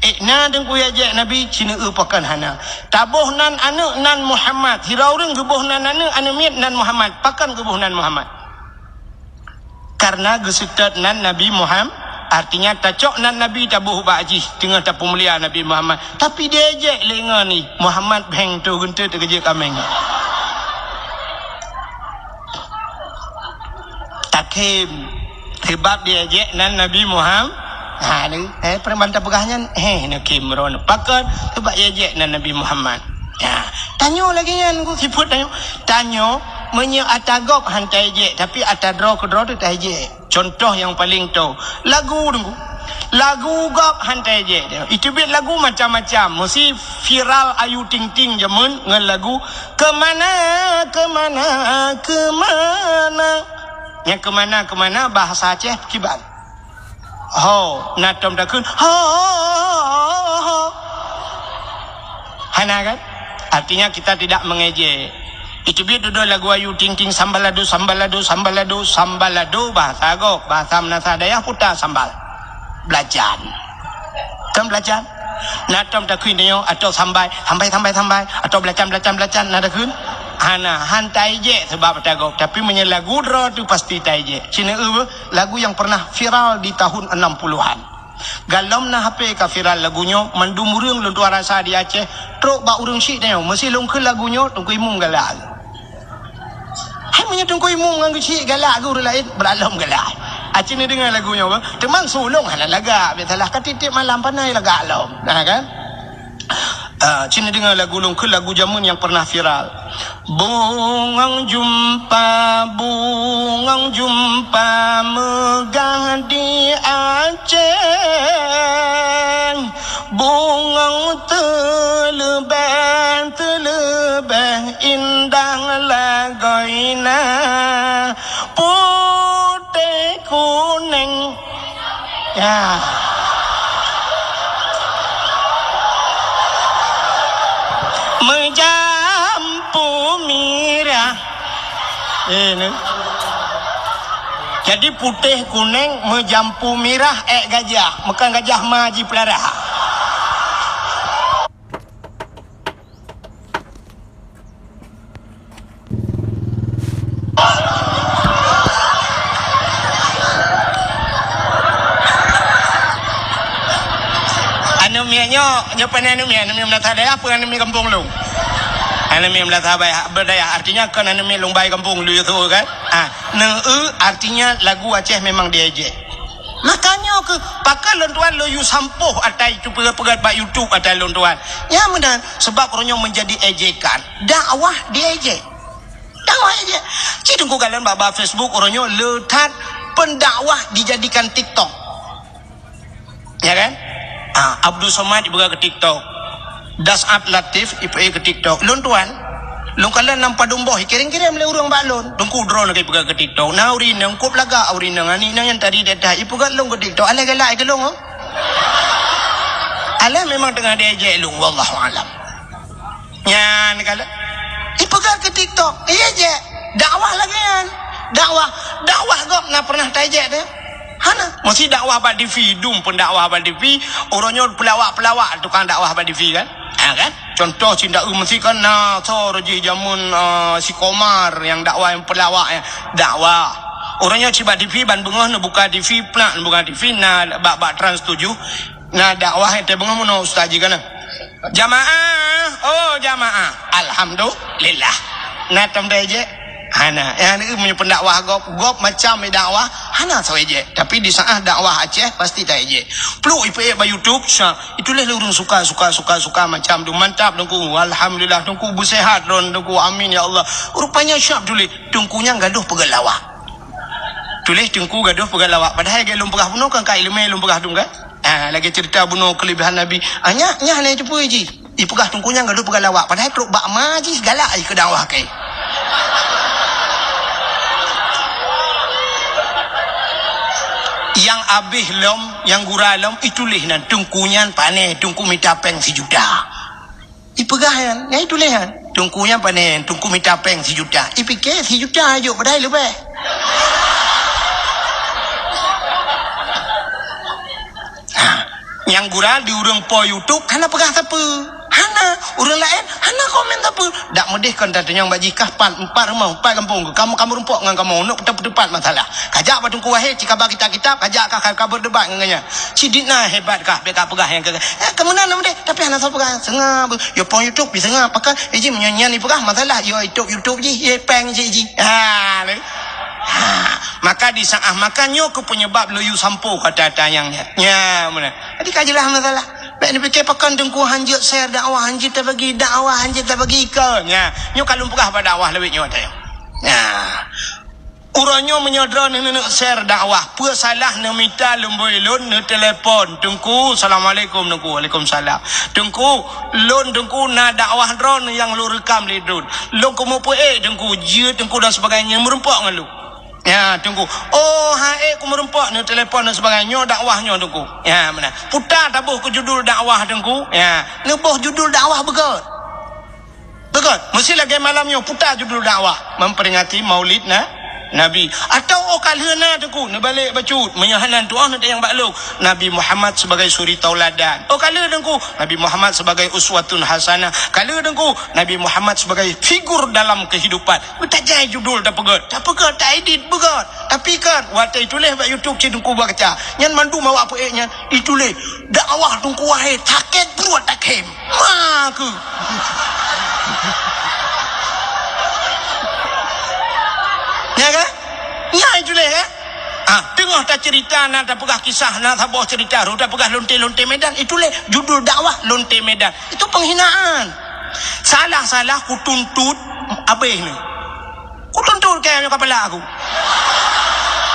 Eh, na teungku ejek Nabi, cina u pakon hana. Taboh nan aneuëk nan Muhammad, sira ureuëng geuboh nan aneuëk, aneuëk miet nan Muhammad, pakon geuboh nan Muhammad. Karena geuseutôt nan Nabi Muhammad, artinya tacok nan Nabi taboh bak jih, teungoh tapeumulia Nabi Muhammad. Tapi diejek lé ngon ni, Muhammad bheng tu geunteut keujeuet kaméng. Takhém, sebab diejek nan Nabi Muhammad. Ha, ni, eh, preman tapeugah nyan, eh, na khém ron. Pakon, sebab diejek nan Nabi Muhammad. Ya, tanyoe lagée nyan ku sifeuet tanyoe. Tanyoe meunyoe ata gob han taejek, tapi ata droe keudroe teuh taejek. Contoh nyang paleng toe, lagu teungku. Lagu gob han taejek. Iteubiet lagu macam-macam. Meusi viral Ayu Ting Ting jameun ngon lagu Keumana, Keumana, Keumana. Nyang keumana-keumana bahasa Aceh kiban. Ho, na tom takheun, ho, ho, ho, ho. Hana kan? Artinya kita tidak mengejek. Iteubiet dudoe lagu Ayu Ting Ting, sambalado, sambalado, sambalado, sambalado, bahasa gob, bahasa meunasah dayah puta sambal. Belacan. Kan belacan? Na tom takheun tanyoe, atau sambai, sambai, sambai, sambai, atau belacan, belacan, belacan, na takheun? Hana, han taejek sebab ata gob. Tapi meunyoe lagu droe teuh pasti taejek. Cina eu, lagu yang pernah viral di tahun enam puluhan. Galom na H P ka viral lagu nyoe, mandum ureuëng lôn tuan rasa di Aceh, trok bak ureuëng syiek tanyoe, meusi lôn kheun lagu nyoe, Teungku Imum galak. Hai meunyoe Teungku Imum ngon geuh syiek galak keu ureuëng laén, beulalom galak. Aci neudeungoe lagu nyoe, teuma su lôn hana lagak, biasalah ka tieb-tieb malam panai lagak lom. Nah kan? Ah, cina deungoe lagu lôn kheun, lagu jameun nyang pernah viral. Bungong jumpa, bungong jumpa meugah di Aceh. Bungong teuleubeh, teuleubeh indah lagoina. Putéh kuneng. Ya. Meujampu mirah. Eh, ni. Jadi putéh kuneng meujampu mirah ék gajah. Meukon gajah ma jipeulara. Aneuk miet nyoe, nyoe pane aneuk miet, aneuk miet meunasah dayah, peue aneuk miet gampông lôn. Aneuk miet meunasah dayah, artinya kon aneuk miet lôn bai gampông lôn, kan? Ah, neu-eu artinya lagu Aceh memang diejek. Makanya ke pakon lôn tuan lôn yue sampôh atai tu peugah-peugah bak YouTube atai lôn tuan. Nyan meunan sebab uroe nyoe menjadi ejekan. Dakwah diejek. Dakwah ejek. Cit teungku kalon bak, bak Facebook uroe nyoe le that pendakwah dijadikan TikTok. Ya kan? Ah, Abdul Somad ipeugah keu TikTok. Das'ab Latif ipeugah keu TikTok. Lôn tuan, lôn kalon lam padum boh, ikirém-kirém lé ureuëng bak lôn. Teungku, droeneuh ka ipeugah keu TikTok. Na ureuëng inong, kop lagak ureuëng inong, aneuk inong nyang tadi di ateueh, ipeugah lôn keu TikTok. Alah galak keu lôn, oh. Alah memang teungoh diejek lôn, wallahu alam. Nyan kalon. Ipeugah keu TikTok, iya jek. Dakwah lagée nyan. Dakwah, dakwah gob na pernah taijek teuh? Hana. Meusi dakwah bak T V, dum peudakwah bak T V, uroe nyoe peulawak-peulawak tukang dakwah bak T V kan? Ha kan? Contoh cinta eu meusi kan na so jih jameun, ah, si Komar nyang dakwah nyang peulawak nyan. Dakwah. Uroe nyoe cit bak T V ban beungoh neubuka T V, plak neubuka T V na bak, bak Trans tujuh. Na dakwah nyang teubeungoh meunoe ustaz jih kana. Jamaah, oh jamaah. Alhamdulillah. Na tom taijek? Hana. Nyang ni meunyoe pendakwah gob, gob macam dakwah, hana soe ijek. Tapi di saat dakwah Aceh pasti taijek. Pluk ipeuék bak YouTube, sya, ituléh lé ureuëng suka, suka, suka, suka macam tu. Mantap Teungku. Alhamdulillah Teungku beusehat droen Teungku. Amin ya Allah. Rupanya siap tuléh. Teungku nyan gadoh peugah lawak. Tuléh Teungku gadoh peugah lawak. Padahai lagée lôn peugah bunoe kan ka ileumé lôn peugah dum kan? Ah, lagée cerita bunoe kelebihan Nabi. Ah, nyak, nyak hana jipeu jih. Ipeugah Teungku nyan gadoh peugah lawak. Padahai trok bak ma jih galak jih keu dakwah kei. Nyang abéh lom, nyang gura lom, ituléh nan Teungku nyan pané, Teungku mita péng sijuta. Ipeugah nyan, nyan ituléh nyan. Teungku nyan pané, Teungku mita péng sijuta. Ipike sijuta jok padahai leubeh. Ha, nyang gura di ureuëng po YouTube hana peugah sapeue. Hana, ureuëng laén hana komen sapeue. Dak meudeh kon tatanyong bak jih kah pat, empat rumoh, empat gampông. Kamoe, kamoe rumpok ngon kamoe, neuk peuteupat masalah. Kajak bak Teungku Wahid, cikaba kitab-kitab, kajak kah ka, ka berdebat ngon gobnyan. Sidina hebat kah, bèk ka peugah nyang keu, eh, kamoe na meudeh, tapi hana soe peugah. Seungab, yo pong YouTube, seungab, pakon, eh, jih meunyoe nyan ipeugah masalah, yo YouTube, YouTube jih, yo péng jih, jih. Ha, lé. Ha, maka di saat makan nyoe keu penyebab lôn yue sampoe kata-kata nyang nyan. Nya, meunan. Jadi ka jeulaih masalah. Bèk neupike pakon Teungku hanjeuet share dakwah, hanjeuet tabagi dakwah, hanjeuet tabagi ikon. Nya, nyoe ka lôn peugah bak dakwah lawét nyoe teuh. Nya. Uroe nyoe meunyoe droeneuh neuneuk share dakwah, peue salah neumita lumbôi lôn neutelepon, "Teungku, assalamualaikum Teungku." "Waalaikumsalam." "Teungku, lôn Teungku na dakwah droeneuh nyang lôn reukam lé droen. Lôn keumeupeuék Teungku, jeuet Teungku dan sebagainya meurumpok ngon lôn." Ya, Teungku. "Oh, han ék kumeurumpok," neutelepon dan sebagainya. "Nyoe dakwah nyoe Teungku." Ya, meunan. Puta taboh keu judul dakwah Teungku. Ya, neuboh judul dakwah beugöt. Beugöt, meusti lagèe malam nyoe puta judul dakwah, memperingati Maulid na, Nabi. Atawa óh ka lheueh na Teungku, neubalek bacut, meunyoe hana tu'oh neutanyong bak lôn, Nabi Muhammad sebagai suri tauladan. Óh ka lheueh Teungku, Nabi Muhammad sebagai uswatun hasanah. Ka lheueh Teungku, Nabi Muhammad sebagai figur dalam kehidupan. Beutajai judul tapeugöt, tapeugöt, taedit beugöt. Tapi kan, watèe tuléh bak YouTube cit Teungku baca. Nyan mandum awak peuék nyan, ituléh, "Dakwah Teungku Wahid, sakét pruet takhém." Ma keuh. Ya kan? Nyan ituléh kan? Ah, teungoh tacerita na tapeugah kisah, na saboh cerita, rot tapeugah lonte-lonte Medan, ituléh judul dakwah lonte Medan. Itu penghinaan. Salah-salah kutuntut abéh ni. Kutuntut kèe nyoe kapala aku.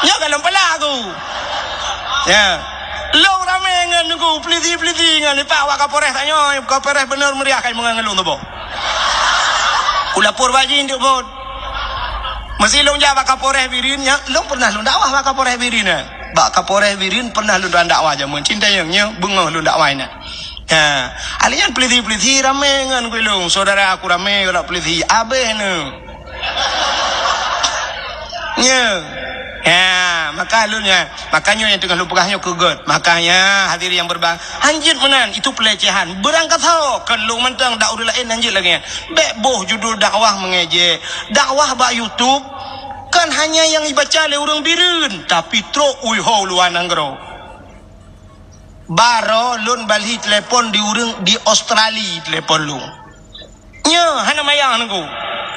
Nyoe ka lôn pala aku. Ya. Lôn ramé ngon Teungku, pelisi-pelisi ngon, ipak wak Kapolres tanyoe, Kapolres beuneuh meuriah kai meungon ngon lôn tuboh. Kulapor bak jih untuk bot. Meusi lôn jak bak Kapolres Bireuen, nyan, lôn pernah lôn dakwah bak Kapolres Bireuen, eh. Bak Kapolres Bireuen pernah lôn dakwah jameun. Cintayong nyoe beungoh lôn dakwah inan. Ha, alèh nyan pelisi-pelisi ramé ngon gulong, saudara aku ramé ngon pelisi. Abéh nyoe. Nyoe. Ha, maka lôn nyan, maka nyoe nyang teungoh lôn peugah nyoe keu göt. Makanya hadirin yang berbahagia, hanjeuet meunan, itu pelecehan. Beurangkasoe, kon lôn mantong, dak ureueng laén hanjeuet lagèe nyan. Bèk boh judul dakwah mengejek. Dakwah bak YouTube, kon hanya nyang ibaca lé ureueng Bireuen, tapi trok u ho luwa nanggroe. Baroe lôn balhi telepon di ureueng di Australia telepon lôn. Nyoe hana manyang Teungku.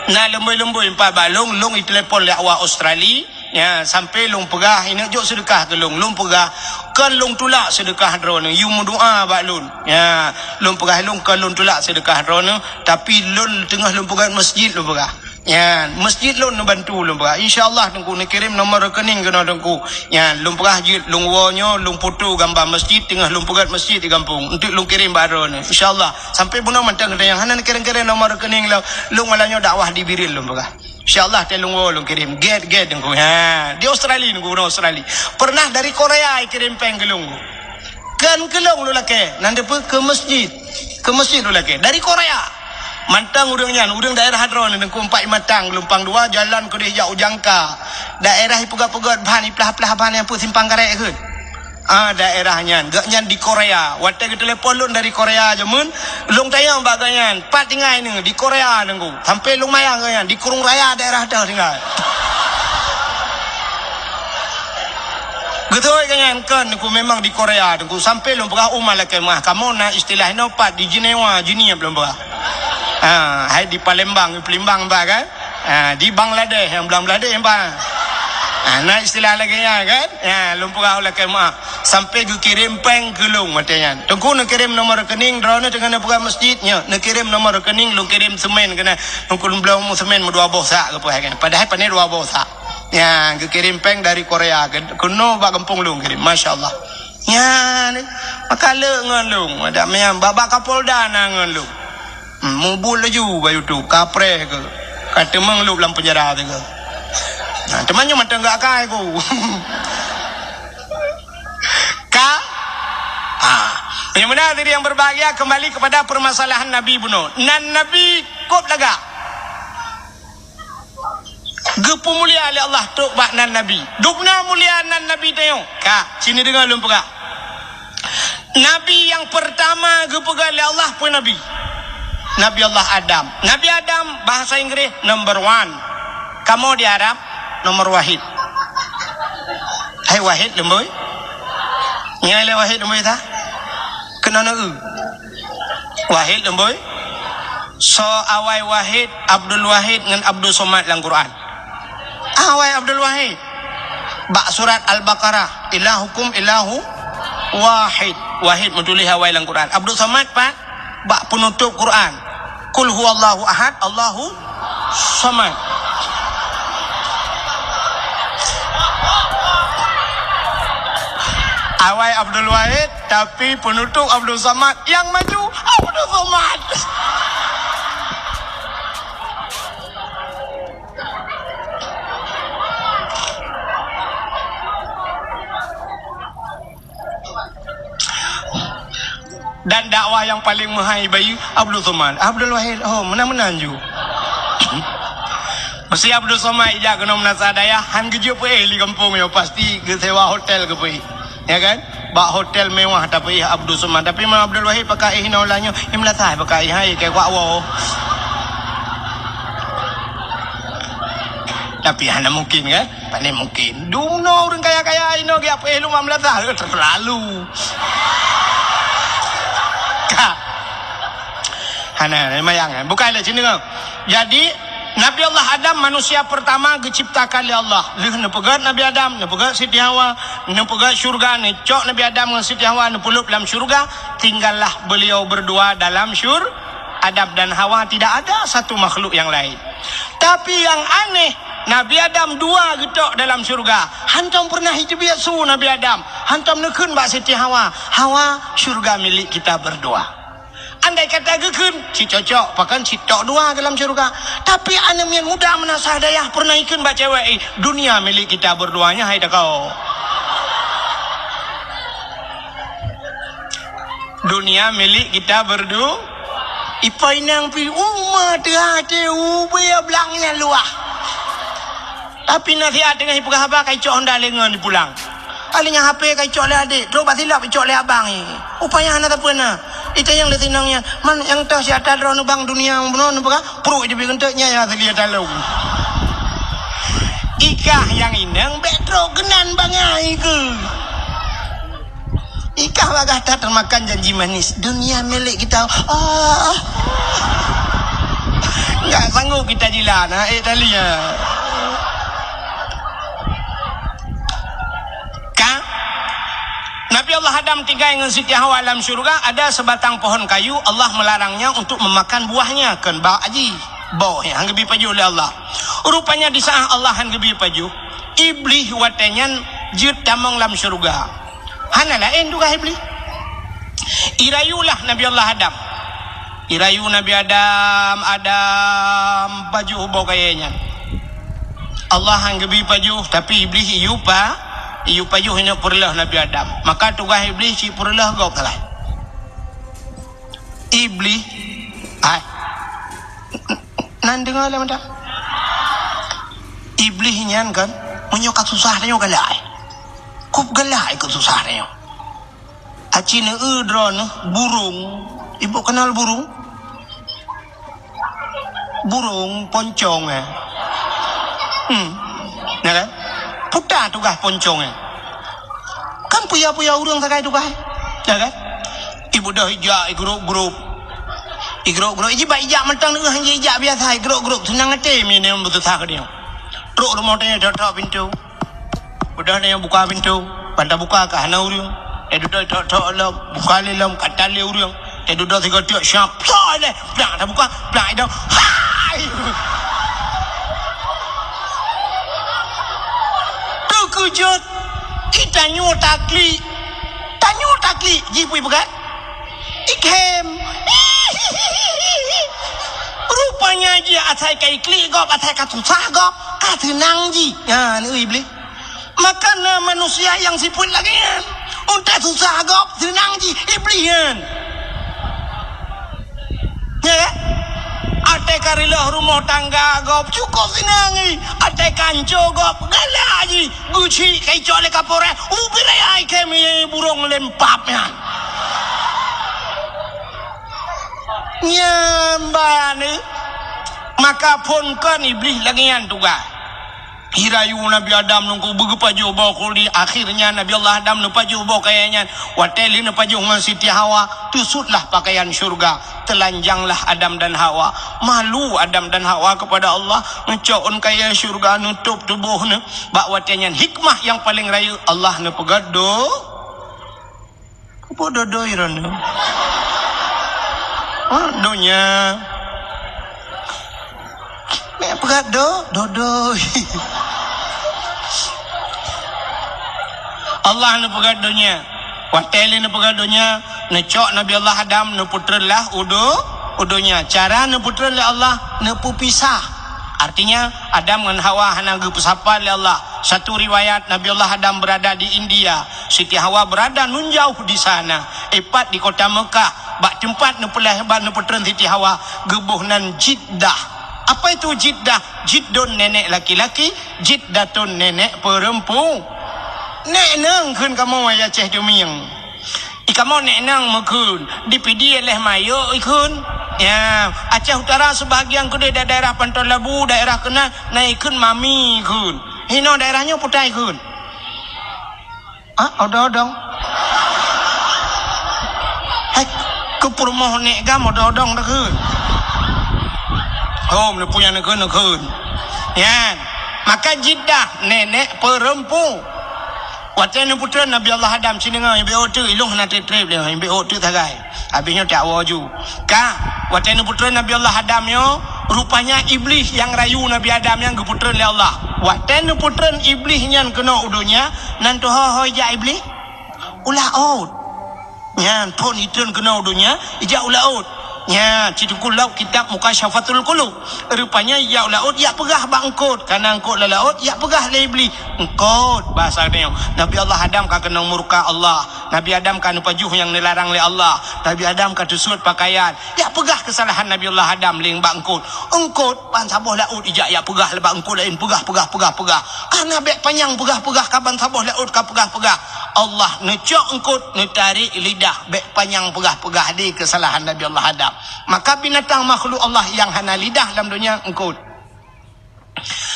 Na leumbôi-leumbôi empat bak lôn, lôn itelepon lé awak Australia. Nya, sampoe lôn peugah, "Ineuk jok seudeukah keu lôn." Lôn peugah, "Kon lôn tulak seudeukah droeneuh, yue meudoa bak lôn." Nya, lôn peugah lôn, "Kon lôn tulak seudeukah droeneuh, tapi lôn teungoh lôn peugah masjid," lôn peugah. Nyan, masjid lôn neubantu lôn peugah. Insya Allah, Teungku, neukirém nomor rekening keunoe, Teungku. Nyan, lôn peugah jeuet, lôn woe nyoe, lôn foto gambar masjid, teungoh lôn peugöt masjid di gampông. Enteuk lôn kirém bak droeneuh. Insya Allah. Sampai bunoe mantong geutanyoe hana neukirém-kirém nomor rekening lôn. Lôn malam nyoe dakwah di Bireuen lôn peugah. Insya Allah, watèe lôn woe lôn kirém. Gèt, gèt, Teungku. Ha, di Australia, Teungku, bunoe Australia. Pernah dari Korea ikirém péng keu lôn. Kon keu lôn lôn lakèe, nan deuh peue, keu masjid. Keu masjid lôn lakèe. Dari Korea. Mantong ureueng nyan, ureueng daerah droeneuh, Teungku, Empat Matang, Geulumpang Dua, jalan keudéh jak u Jangka. Daerah ipeugöt-peugöt ban, iplah-plah ban nyang peue, Simpang Karet kheun. Ah, daerah nyan. Gobnyan di Korea. Watèe geutelepon lôn dari Korea jameun, lôn tanyong bak gobnyan, "Pat tinggai neuh?" "Di Korea, Teungku." Sampai lôn mayang gobnyan, di Krueng Raya daerah teuh tinggai. Geutôi gobnyan, kon, Teungku, memang di Korea, Teungku. Sampai lôn peugah, "Oh, malaikat meuah, kamoe na istilah inoe pat di Jenewa, Jeunieb," lôn peugah. Ha, hai di Palembang, Palembang bah kan? Ha, di Bangladesh, nyang Bangladesh bah. Ha, na istilah lagèe nyan kan? Ha, lôn peugah lakèe meuah. Sampai geukirém péng keu lôn watèe nyan. Teungku neukirém nomor rekening, droeneuh teungoh neupeugah masjid nyoe. Neukirém nomor rekening, lôn kirém seumén keunan. Teungku lôn bloe seumén meudua boh sak keupeue hai kan. Padahai pané dua boh sak. Nyan, geukirém péng dari Korea, ke-, keunoe bak gampông lôn kirém. Masya Allah. Nyan, maka le ngon lôn. Ada meunan, bak, bak Kapolda na ngon lôn. Hmm, mubuet laju bak YouTube, kapreh keuh. Ka teumeung lôn lam penjara teuh keuh. Nah, teuma nyoe mantong gak akai ku. Ka? Ah. Yang benar diri yang berbahagia, kembali kepada permasalahan Nabi bunoe. Nan Nabi kôb lagak. Geupeumulia lé Allah trok bak nan Nabi. Dubna mulia nan Nabi tanyoe. Ka, sini deungoe lôn peugah. Nabi nyang peurtama geupeugah lé Allah peue Nabi? Nabi Allah Adam. Nabi Adam, bahasa Inggris, number one. Kamoe di Arab, nomor wahid. Hai wahid leumbôi. Nyan lé wahid leumbôi ta? Keunoe na eu. Wahid leumbôi. Soe awai Wahid, Abdul Wahid ngon Abdul Somad lam Quran? Awai Abdul Wahid. Bak surat Al-Baqarah, "Ilahukum ilahu wahid." Wahid meutuléh awai lam Quran. Abdul Somad pat? Bak peunutôp Quran. "Qul huwallahu ahad, Allahu Somad." Awai Abdul Wahid, tapi peunutôp Abdul Somad, nyang maju Abdul Somad. Dan dakwah nyang paleng meuhai bayeue Abdul Somad. Abdul Wahid, oh, meunan-meunan ju. Meusé Abdul Somad ijak keunoe meunasah dayah, han geujeuet peuéh lé gampông nyoe, pasti geusewa hotel geupeuéh. Ya kan? Bak hotel mewah tapeuéh Abdul Somad. Tapi meunyoe Abdul Wahid pakai éh inoe ulah nyoe, i meunasah pakai éh, hai, keu kuak woe. Tapi hana mungkin kan? Pane mungkin. Dumnoe ureueng kaya-kaya inoe geujak peuéh lom bak meunasah, terlalu. Ka. Hana, mayang, bukai lé sini. Jadi, Nabi Allah Adam manusia pertama geuciptakan lé Allah. Lheueh neupeugöt Nabi Adam, neupeugöt Siti Hawa, neupeugöt syurga, neucok Nabi Adam ngon Siti Hawa neupeulop lam syurga, tinggallah beliau berdua dalam syur-, Adam dan Hawa, tidak ada satu makhluk yang lain. Tapi nyang aneh, Nabi Adam dua geutok dalam syurga. Hantom pernah jiteubiet su Nabi Adam. Hantom neukheun bak Siti Hawa, "Hawa, syurga milik kita berdua." Andai kata geukheun, cit cocok, pakon cit tok dua dalam syurga. Tapi aneuk miet muda meunasah dayah pernah ikheun bak cewek, "Eh, dunia milik kita berdua nyan, hai takok." Dunia milik kita berdu-, ipa inong pi uma teuhah teuh ubé blang nyan luwah. Tapi nasihat teungoh ipeugah haba ka icok honda lé ngon ipulang. Alèh nyan H P ka icok lé adék, trok bak silop icok lé abang. Upaya hana sapeue na. Itanyong lé si inong nyan, "Man nyang toh si ata droeneuh bang dunia bunoe neupeugah?" Pruet jih pi keuneuk nyan nyang asli ata lôn. Ikah nyang inong bèk trok keunan bangai keuh. Ikah bagah that teumakan janji manis, dunia milik kita. Ah. Enggak sanggup kita jilat, ha, eh, tali, ha. Ka? Nabi Allah Adam tinggai ngon Siti Hawa lam syurga, ada sebatang pohon kayu, Allah melarangnya untuk memakan buahnya, kon bak aji. Boh, han geubri pajoh lé Allah. Rupanya di saat Allah han geubri pajoh, Iblih watée nyan jeuet tamong lam syeuruga. Hana laén tugaih Iblih. Irayulah Nabi Allah Adam. Irayu Nabi Adam, "Adam, pajoh boh kayée nyan." Allah han geubri pajoh, tapi Iblih iyue pa-, iyue pajoh inoe peureuleueh Nabi Adam. Maka tugaih Iblih cit peureuleueh gob sagai. Iblih, hai. Nan deungoe lé mantong. Iblih nyan kan, meunyoe ka susah tanyoe galak. Kup galak ikot susah tanyoe. Aci neueu droeneuh burung. Ibu kenal burung? Burung poncong, eh. Hmm. Ya kan? Puta tugaih poncong, eh. Kan puya-puya ureuëng sagai tugaih. Ya kan? Ibu dah ijak, igrop-grop. Igrop-grop. Iji bak ijak mantong neueu, hanya ijak biasa, igrop-grop. Senang até mie ni beuteusa ke dia. Trok rumoh tanya, tok-tok pintu. Udah na nyang buka pintu, ban tabuka ka hana ureuëng. Eh, dudoe tok-tok lom, buka lé lom, ka tan lé ureuëng. Eh, dudoe sigoe tiek, siap, plak lé, plak tabuka, plak idong. Hai! Teukeujot, i tanyoe taklik. Tanyoe taklik, jih pui peugah. Ikhem. Rupanya jih asai ka iklik gob, asai ka susah gob, ka seunang jih. Ha, ni Iblih. Maka na manusia nyang sifeuet lagée nyan. Untée susah gob, seunang jih, Iblih nyan. Ya kan? Até ka reuloh rumoh tangga gob, cukôp seunang jih. Até ka hanco gob, galak jih. Geuchik ka icok lé kapolres, ubit raya ikhem burong lempap nyan. Nyan bak ni. Maka phon kon Iblih lagée nyan tugaih. Irayu Nabi Adam nungku beugeupajoh boh khuldi. Akhirnya Nabi Allah Adam neupajoh boh kayée nyan. Watée lé neupajoh ngon Siti Hawa, teusutlah pakaian syurga. Telanjanglah Adam dan Hawa. Malu Adam dan Hawa kepada Allah. Neucok ôn kayée syurga, neutôb tuboh neuh. Bak watée nyan hikmah nyang paleng rayeuk Allah neupeugah do Kuboh dodoi droeneuh. Ha, donya. Mek peugah do, dodoi. Allah neupeugah donya. Watée lé neupeugah donya, neucok Nabi Allah Adam, neupeutreun lah u do-, u donya. Cara neupeutreun lé Allah, neupeupisah. Artinya, Adam ngon Hawa hana geupeusapat lé Allah. Satu riwayat, Nabi Allah Adam berada di India. Siti Hawa berada nun jauh di sana, ipat di kota Mekah, bak teumpat neupeulahé ban neupeutreun Siti Hawa, geuboh nan Jiddah. Apa itu Jiddah? Jiddun nenek laki-laki, Jiddatun nenek perempu-, nek nang kheun kamoe ya Aceh Dumieng. I kamoe nek nang meukheun, di Pidie leh mayok ikheun. Ya, Aceh Utara sebahagian keudeh da-, daerah Panton Labu, daerah keunan, na ikheun mami ikheun. Hinoe daerah nyoe putai ikheun. Ah, odong-odong. Hai, keu peurumoh nek gam odong-odong dah kheun. Hom, neupue nyang neukheun, neukheun. Nyan. Maka Jiddah, nenek perempu. Watée neupeutreun Nabi Allah Adam, ci deungoe, ibe ote, ilong hana treb-treb lé, ibe ote sagai. Habis nyoe tak woe ju. Ka, watée neupeutreun Nabi Allah Adam nyoe, rupanya Iblih nyang rayu Nabi Adam nyan geupeutreun lé Allah. Watée neupeutreun Iblih nyan keunoe u donya, nan teuho-ho ijak Iblih? U laôt. Nyan phon itreun keunoe u donya, ijak u laôt. Nyan, ci teungku lok kitab Mukasyafatul Qulub. Rupanya ijak u laôt, ijak peugah bak eungkôt. Kana eungkôt lam laôt, ijak peugah lé Iblih. Eungkôt, basa nyoe. Nabi Allah Adam ka keunong murka Allah. Nabi Adam ka neupajoh nyang neularang lé Allah. Nabi Adam ka teusuet pakaian. Jak peugah keusalahan Nabi Allah Adam lé bak eungkôt. Eungkôt ban saboh laôt ijak jak peugah lé bak eungkôt laén, peugah, peugah, peugah, peugah. Kana bék panyang peugah-peugah ka ban saboh laôt ka peugah-peugah. Allah neucok eungkôt, neutarek lidah, bék panyang peugah-peugah di keusalahan Nabi Allah Adam. Maka binatang makhluk Allah nyang hana lidah lam donya eungkôt.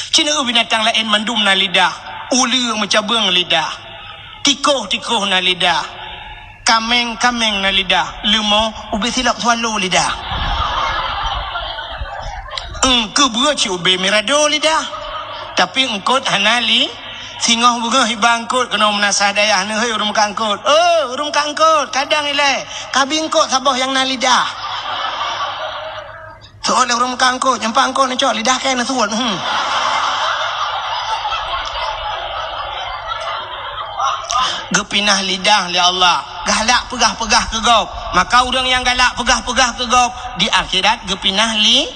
Ci neueu binatang laén mandum na lidah, uleue meucabeueng lidah, tikoh-tikoh na lidah, kaméng-kaméng na lidah, leumo ubé silop swallow lidah. Eungkôt beue ci ubé mirado lidah, tapi eungkôt hana li-, singoh beungoh iba eungkôt keunoe meunasah dayah neuhôi ureuëng ka eungkôt. Oh, ureuëng ka eungkôt, kadang ilée, kabi eungkôt saboh nyang na lidah. Teuôt lé ureuëng meukat eungkôt, nyang pat eungkôt neucok, lidah kèe neusuet. Hmm. Geupinah lidah lé Allah. Galak peugah-peugah keu gob. Maka ureuëng nyang galak peugah-peugah keu gob, di akhirat geupinah li-,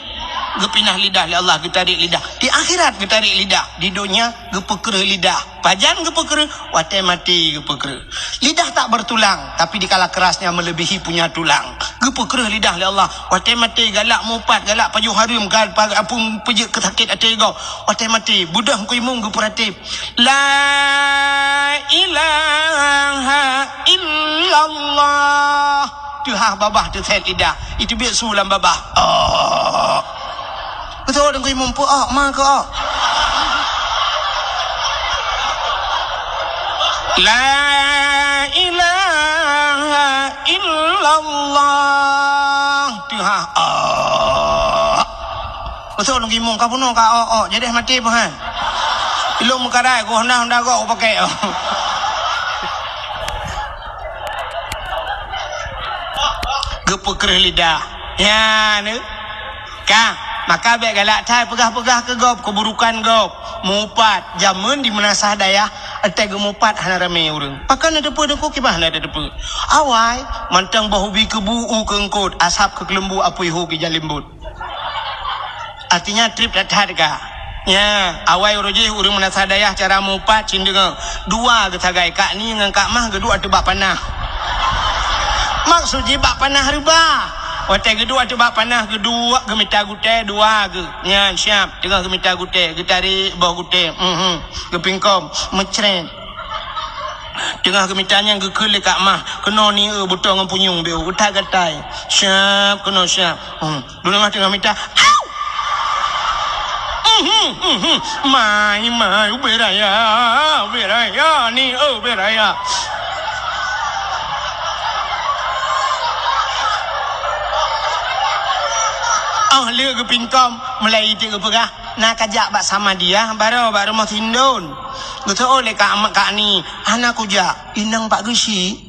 geupinah lidah lé Allah, geutarek lidah. Di akhirat geutarek lidah. Di donya geupeukreueh lidah. Pajan geupeukreueh? Watèe maté geupeukreueh. Lidah tak bertulang, tapi dikala kerasnya melebihi punya tulang. Geupeukreueh lidah lé Allah. Watèe maté galak mupat, galak pajoh hareuem, gal pa-, apui peujeuet keu sakét até gob. Watèe maté, beudôh Teungku Imum geupeuratéb, "La ilaha illallah." Teuhah babah teusét lidah. Iteubiet su lam babah. Oh. Beutôi Teungku Imum, peu-ok ma keu-ok. La ilaha illallah. Teuhah. Oh. Beutôi Teungku Imum, ka bunoe ka-ok-ok. Jadi maté pun, ha. Ilong meukarai, gua honda-honda gok, gua pakai. Geupeukreueh lidah. Ya, ni. Ka, maka bèk galak that peugah-peugah keu gob, keuburukan gob. Mupat, jameun di meunasah dayah, watèe geumupat hana ramé ureuëng. Pakon na teupeu teungku, kiban hana teupeu. Awai, mantong boh ubi keubu u keu eungkôt, asab keu keuleumbu, apui hu keu jalembot. Artinya treb that-that ka. Nya, awai uroe jih ureuëng meunasah dayah cara mupat cit deungoe. Dua geusagai, Kak Ni ngon Kak Mah geuduek ateueh bak panah. Maksud jih bak panah reubah. Watèe geuduek ateueh bak panah geuduek geumita gutèe dua geuh. Nyan siap, teungoh geumita gutèe, geutarek boh gutèe. Mhm. Geupingkom, meucrét. Teungoh geumita nyan geukheun lé Kak Mah, keunoe ni eu butong ngon punyueng beu, geutat gatai. Siap, keunoe siap. Hmm. Duduk teungoh mita. Au! Mhm, mhm. Mai, mai, ubé raya, ubé raya, ni, oh, ubé raya. Oh, lé geupingkom, mulai itu geupeugah, na kajak bak Samadiyah, baroe bak rumoh Sindon. Geuseuôt lé Kak, Kak Ni, hana kujak, inong Pak Geuchik.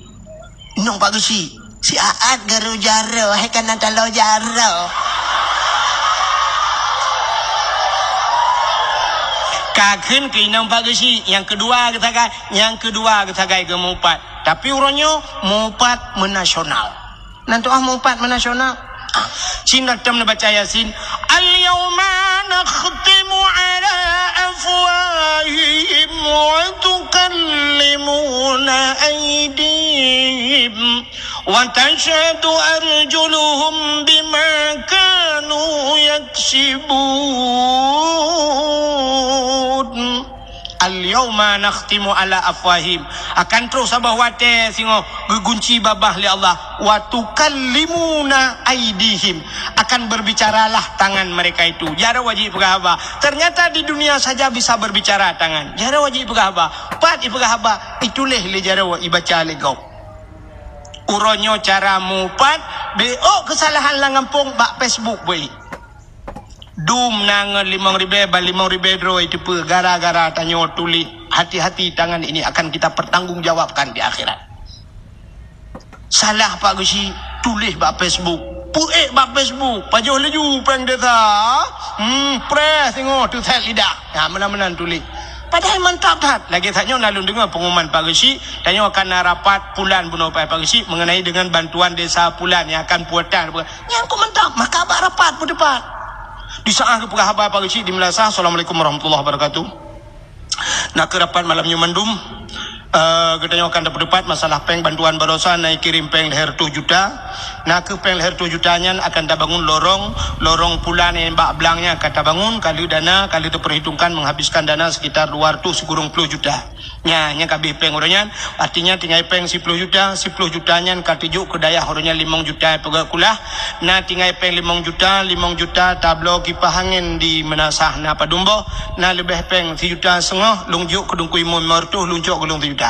Inong Pak Geuchik, si Aat garo jaroe, hai kana taloe jaroe. Ka kheun keu inong Pak Geuchik, nyang keudua geusagai, nyang keudua geusagai geumupat. Tapi uroe nyoe mupat meunasional. Nan tuah mupat meunasional. Cina tem neubaca Yasin. Al-yauma nakhtimu ala afwahihim wa tukallimuna aydihim wa tashhadu arjuluhum bima kanu yaksibun. Al-yauma nakhtimu ala afwahim. Akan troh saboh watèe singoh geugunci babah lé Allah. Wa tukallimuna aidihim. Akan berbicaralah tangan mereka itu. Jaroe jih peugah haba. Ternyata di dunia saja bisa berbicara tangan. Jaroe jih peugah haba. Pat ipeugah haba, ituléh lé jaroe, ibaca lé gob. Uroe nyoe cara mupat, beuôt keusalahan lam gampông bak Facebook beuih. Dum na ngon limong ribèe, ban limong ribèe droe iteupeue gara-gara tanyoe tuléh. Hati-hati, tangan ini akan kita pertanggungjawabkan di akhirat. Salah Pak Geuchik, tuléh bak Facebook. Peuék bak Facebook, pajoh laju péng desa. Hmm, preh singoh teusét lidah. Ha, meunan-meunan tuléh. Padahai mantap that. Lagèe that nyoe na lôn deungö pengumuman Pak Geuchik, tanyoe akan na rapat pulan bunoe Pak Geuchik mengenai dengan bantuan desa pulan nyang akan puatan. Nyang kok mantap, maka bak rapat peuteupat. Di saat geupeugah haba Pak Geuchik di Meunasah, Assalamualaikum warahmatullahi wabarakatuh. Nakeuh rapat malam nyoe mandum. Eh, geutanyoe akan tapeutupat masalah péng bantuan baroesa na ikirim péng lhèe reutôh juta. Nakeuh péng lhèe reutôh juta nyan akan tabangun lorong, lorong pulan nyang bak blang nyan akan tabangun, ka lheueh dana, ka lheueh tapeuhitongkan menghabiskan dana sekitar dua ratus sikureueng ploh juta. Nyan, nyan ka abéh péng uroe nyan. Artinya tinggai péng siploh juta, siploh juta nyan ka teujok keu dayah uroe nyan limong juta peugöt kulah. Na tinggai péng limong juta, limong juta tabloe kipah angén di Meunasah na padum boh. Na leubeh péng sijuta seungoh, lôn jok keu Teungku Imum limong reutôh, lôn cok keu lôn sijuta.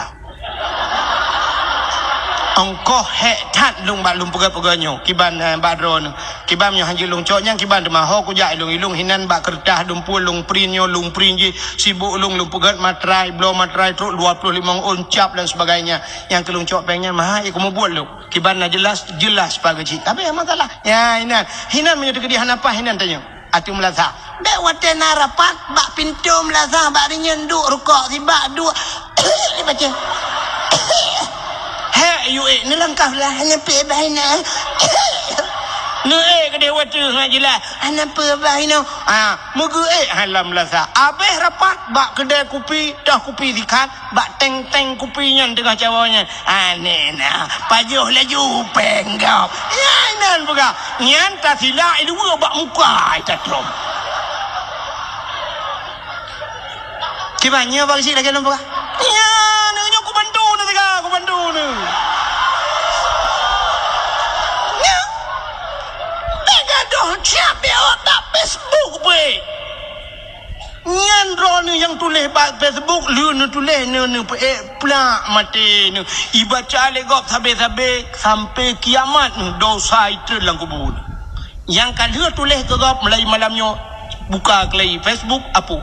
Ongkoh hék that lôn bak lôn peugah-peugah nyoe, kiban, eh, bak droeneuh. Kiban nyoe hanjeuet lôn cok nyang kiban teuma ho kujak ilôn-ilôn hinan bak keureutah dumpul lôn print nyoe, lôn print jih, sibuk lôn, lôn peugöt matrai, bloe matrai trok dua ploh limong ôn cap dan sebagainya. Nyang keu lôn cok péng nyan mahai keu mubuet lôn. Kiban na jeulaih, jeulaih pageue cit. Tapi masalah. Ya, hinan. Hinan meunyoe teukeudi hana paih hinan tanyoe. Ateueh meulasah. Bèk watèe na rapat bak pintoe meulasah bak rinyeun duek rukok sibak duek. Dibaca. Hek, yue ék neulangkah lah, hana peue bah inoe. Neuék keudeh watèe ngat jeulaih, hana peue bah inoe. Ha, meugeuék ha lam meulasah. Abéh rapat bak keudè kupi, toh kupi sikat, bak teng-teng kupi nyan teungoh cawoe nyan. Aneh na, pajoh laju péng gob. Nyan inan peugah. Nyan tasilak iluwa bak muka ita trom. Kiban nyoe bak si lagèe lôn peugah. Nyan, nyoe kubantu na teuga, kubantu na. Nyan. Teugadoh siap di otak Facebook beuh. Nyan droeneuh nyang tuléh bak Facebook, lheueh neutuléh neuh, neupeuék plak maté neuh. Ibaca lé gob sabé-sabé sampai kiamat neuh, dosa itreun lam kubu neuh. Nyang ka lheueh tuléh keu gob mulai malam nyoe, buka keulai Facebook, apui.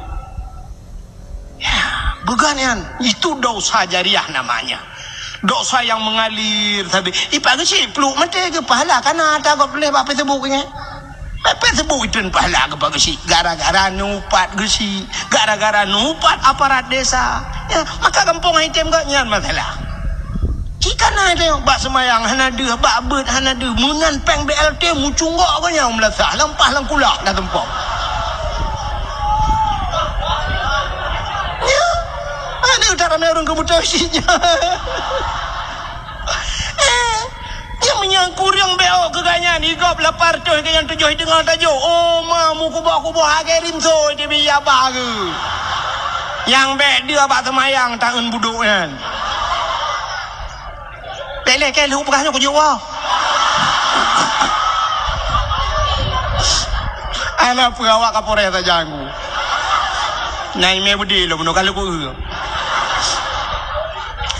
Ya, beugan nyan, itu dosa jariah namanya. Dosa yang mengalir, tapi ipak geuchik, pluek maté geupahala kana ata gob tuléh bak Facebook nyan. Bak Facebook itreun pahala geupak geuchik, gara-gara neuupat geuchik, gara-gara neuupat aparat desa. Ya, maka gampông item geuh nyan masalah. Cit kana teuh bak seumayang hana deuh, bak beuet hana deuh, meunan péng B L T mucunggok geuh nyan meulasah, lampah lam kulah dah tumpok. Ya, ada tak ramai ureueng keubuta cit nyan. Eh, nyang meunyoe kureueng B O keu gobnyan, i gob lapan reutôh keu nyang tujoh i teungoh tajok. Oh, ma, meukuboh-kuboh agé rinso di biya bah geuh. Nyang bèk deuh bak seumayang taeun budok nyan. Bèk lé kèe lheueh peugah nyoe kujok woe. Ana peugah awak Kapolres sajan ku. Na imé beudé lom, bunoe ka lheueh ku eu.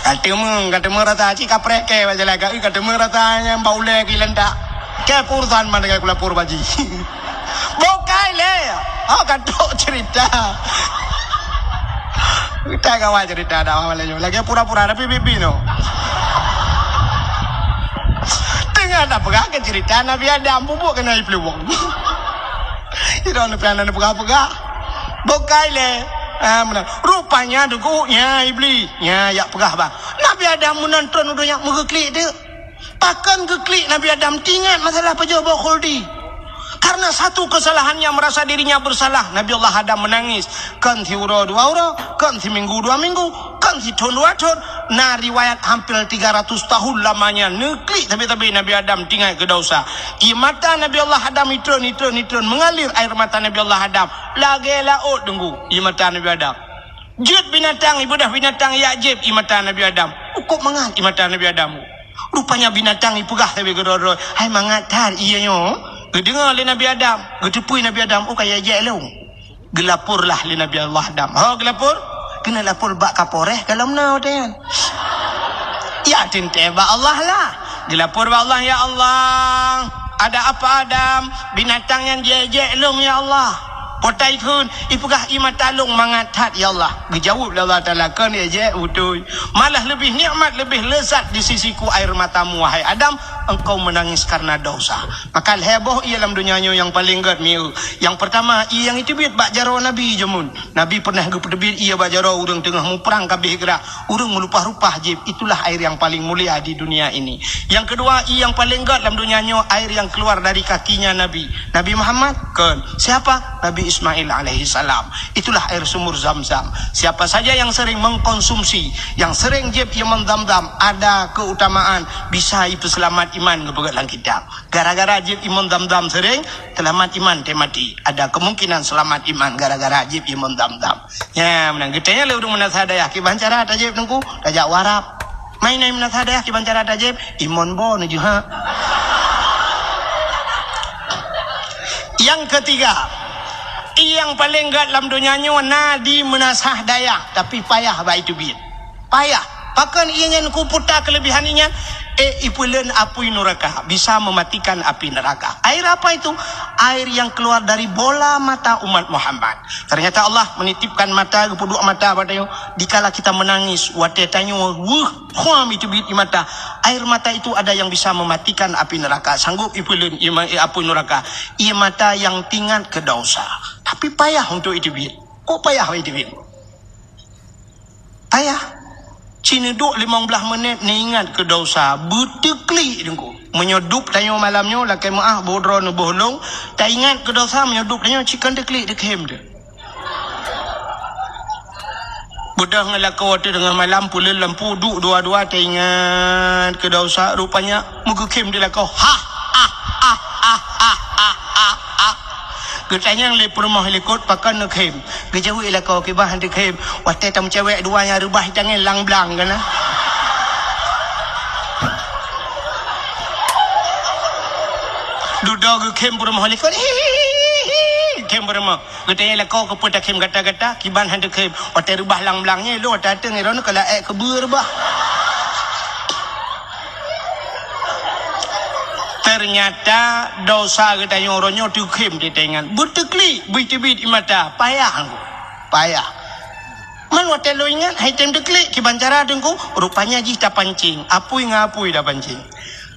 Ka teumeung, ka teumeung rasa cit kapreh kèe bak jalan ka eu, ka teumeung rasa nyang bak ulèe keu ilantak. Kèe peurusan man dengan kulapor baji. Bukai lé. Oh, ka trok cerita. Kita kawan cerita dah awal nyoe. Lagi pura-pura tapi bibi no. Tengah dah pegang ke cerita Nabi Adam, bubuk kena ipeluwong. Idong ni pian peugah-peugah. Bukai lé. Ah, meunan. Rupanya deuk nyan iblis. Nyan jak peugah bah. Nabi Adam meunan tron u donya meugeuklek teuk. Pakon geuklik Nabi Adam tingat masalah pajoh boh khuldi. Karena satu kesalahannya merasa dirinya bersalah. Nabi Allah Adam menangis. Kon siuroe dua uroe, kon siminggu dua minggu, kon sithon dua thon. Na riwayat hampir tiga ratus tahun lamanya neuklik sabe-sabe Nabi Adam tingat keu dosa. Ie mata Nabi Allah Adam itron, itron, itron, mengalir air mata Nabi Allah Adam. Lagèe laôt deunggu ie mata Nabi Adam. Jeuet binatang, ibeudôh binatang jak jieb ie mata Nabi Adam. Ukôb mangat ie mata Nabi Adam. Rupanya binatang ipeugah sabe keudroe-droe, "Hai mangat that ie nyoe." Geudeungoe lé Nabi Adam, geuteupeue Nabi Adam, "Oh, ka ijak lôn." Geulaporlah lé Nabi Allah Adam. Ho geulapor? Keuneuk lapor bak Kapolres ka lom na watèe nyan. Ya teuntèe bak Allah lah. Geulapor bak Allah, "Ya Allah, ada apa Adam? Binatang nyan jiék-jiék lôn, ya Allah." Potai kheun, ipeugah ie mata lôn mangat that, ya Allah. Geujaweueb lé Allah Taala, "Kon ék-ék beutôi. Malah leubeh nikmat, leubeh lezat di sisiku air matamu, wahai Adam, engkau menangis karena dosa." Maka lhèe boh ie lam donya nyoe nyang paleng gèt mieu. Nyang peurtama, ie nyang iteubiet bak jaroe Nabi jameun. Nabi pernah geupeuteubiet ie bak jaroe ureueng teungoh muprang ka abéh grah. Ureueng meulupah-lupah jieb, itulah air yang paling mulia di dunia ini. Yang kedua, ie nyang paleng gèt lam donya nyoe, air yang keluar dari kakinya Nabi. Nabi Muhammad? Kon. Siapa? Nabi Ismail alaihissalam. Itulah air sumur Zam-Zam. Siapa saja yang sering mengkonsumsi, yang sering jieb ie mon Zam-Zam, ada keutamaan bisa ipeuseulamat iman geupeugah lam kitab. Gara-gara jieb ie mon Zam-Zam sering, seulamat iman teuh maté. Ada kemungkinan seulamat iman gara-gara jieb ie mon Zam-Zam. Nyan, meunan geutanyong lé ureueng meunasah dayah, "Kiban cara tajieb Teungku?" "Tajak u Arab." "Meunan meunasah dayah, kiban cara tajieb?" "Ie mon boh neujeuhak." Nyang ketiga, ie nyang paleng gèt lam donya nyoe na di meunasah dayah, tapi payah bak iteubiet. Payah. Pakon ie nyan kuputa keuleubihan ie nyan? Eh, ipeuleuen apui nuraka, bisa mematikan api neraka. Air apa itu? Air yang keluar dari bola mata umat Muhammad. Ternyata Allah menitipkan mata, geupeuduek mata bak tanyoe. Dikala kita menangis, watée tanyoe weueh, phuam, iteubiet ie mata. Air mata itu ada yang bisa mematikan api neraka. Sanggup ipeuleuen ie ma-, eh, apui nuraka. Ie mata yang teuingat keu dosa. Tapi payah untuk iteubiet. Kok payah iteubiet? Payah. Ci neuduek limong blaih menit, neuingat keu dosa, beuteuklik Teungku. Meunyoe dup tanyoe malam nyoe, lakée meuáh, boh droe neuboh lông, taingat keu dosa, meunyoe dup tanyoe, ci kon teuklik, teukhem teuh. Beudôh ngon lakoe teuh teungoh malam, peuleuen lampu, duek dua-dua, taingat keu dosa, rupanya meugeukhem di lakoe. Ha, ha, ha. Geutanyong lé peurumoh likot, pakon neukhem. Geujaweueb lakoe, kiban han teukhem. Watée tameucewek dua nyang reubah tangieng lang-blang kana. Dudoe geukhem peurumoh likot. Hihihi, khem peurumoh. Geutanyong lakoe, keupeue takhem gata-gata, kiban han teukhem. Watée reubah lang-blang nyan, lôn watée ateueng droeneuh ka laék keubeue reubah. Ternyata dosa geutanyoe uroe nyoe teukhem teuingat. Beuteuklik, beuteubit ie mata, payah Teungku. Payah. Man watée lôn ingat, hai tem teuklik, kiban cara Teungku, rupanya jih tapancing. Apui ngon apui tapancing.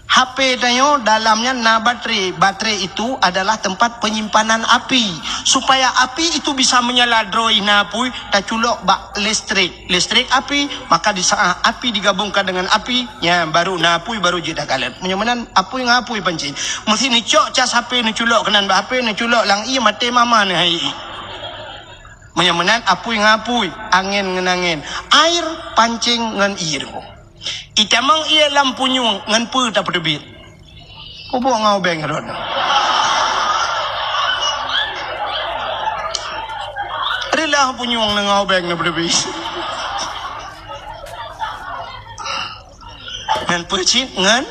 H P tanyoe dalamnya na baterai. Baterai itu adalah tempat penyimpanan api. Supaya api itu bisa menyala droe na apui, taculok bak listrik. Listrik api, maka di saat api digabungkan dengan api, nyan baru na apui, baru jeuet takalon. Meunyoe meunan, apui ngon apui pancing. Meusti neucok cas H P, neuculok keunan bak H P, neuculok lam ie, maté mama neuh hai ie. Meunyoe meunan, apui ngon apui, angén ngon angén, air pancing ngon ie. Itamong ie lam punyueng, ngon peue tapeuteubiet? Pubuet ngon ubeng rot. Reulah punyueng ngon ubeng na peuteubiet. Ngon peue cit? Ngon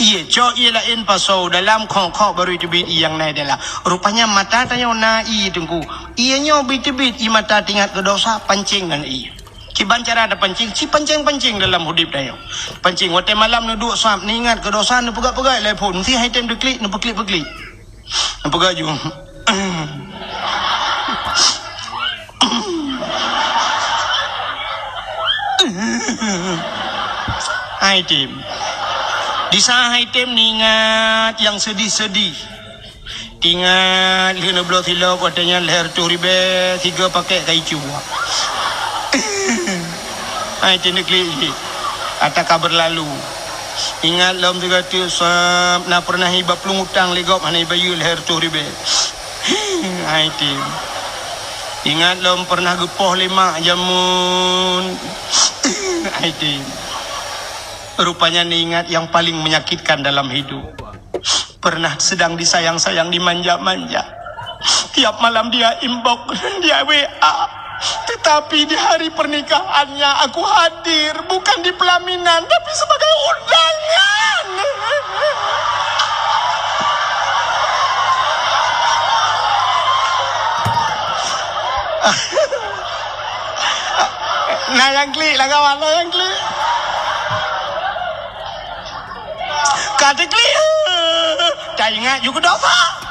ie. Cok ie laén pasoe dalam, khok-khok, baru iteubiet ie nyang na dalam. Rupanya mata tanyoe na ie Teungku. Ie nyoe beuteubit ie mata teuingat keu dosa, pancing ngon ie. Kiban cara tapancing, ci pancing-pancing dalam udeb tanyoe. Pancing, watée malam neuduek sab, neuingat keu dosa, neupeugah-peugah lé phon, meusti hai tem teuklik, neupeuklik-peuklik. Neupeugah ju. Hai tem. Di saat hai tem neuingat nyang seudih-seudih. Teuingat lheueh neubloe silop, watée nyan lhée reutôh ribée, sigoe pakét kayée cue. Hai tem teuklik jih, ata ka beurlalu. Ingat lom sigoe teuk sab, na peureunah iba plueng utang lé gob hana ibayeue lhée reutôh ribée. Hai tem. Ingat lom peureunah geupoh lé mak jameun. Hai tem. Rupanya neuingat nyang paleng menyakitkan dalam hidup. Pernah sedang disayang-sayang, dimanja-manja. Tiap malam dia inbox, dia W A. Tetapi di hari pernikahannya aku hadir, bukan di pelaminan, tapi sebagai undangan. Nah, nyang klik lah, kawan, nah, nyang klik. Ka teuklik, taingat ju keu dosa.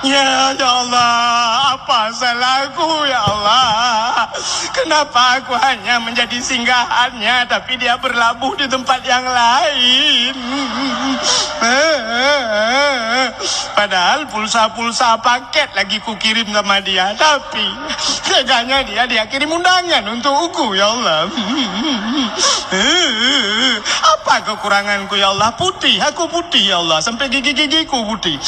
Ya, ya Allah, apa salahku, ya Allah? Kenapa aku hanya menjadi singgahannya, tapi dia berlabuh di tempat yang lain? Padahal pulsa-pulsa paket lagi kukirim sama dia, tapi teganya dia, dia kirim undangan untukku, ya Allah. Apa kekuranganku, ya Allah? Putih, aku putih, ya Allah. Sampai gigi-gigiku putih.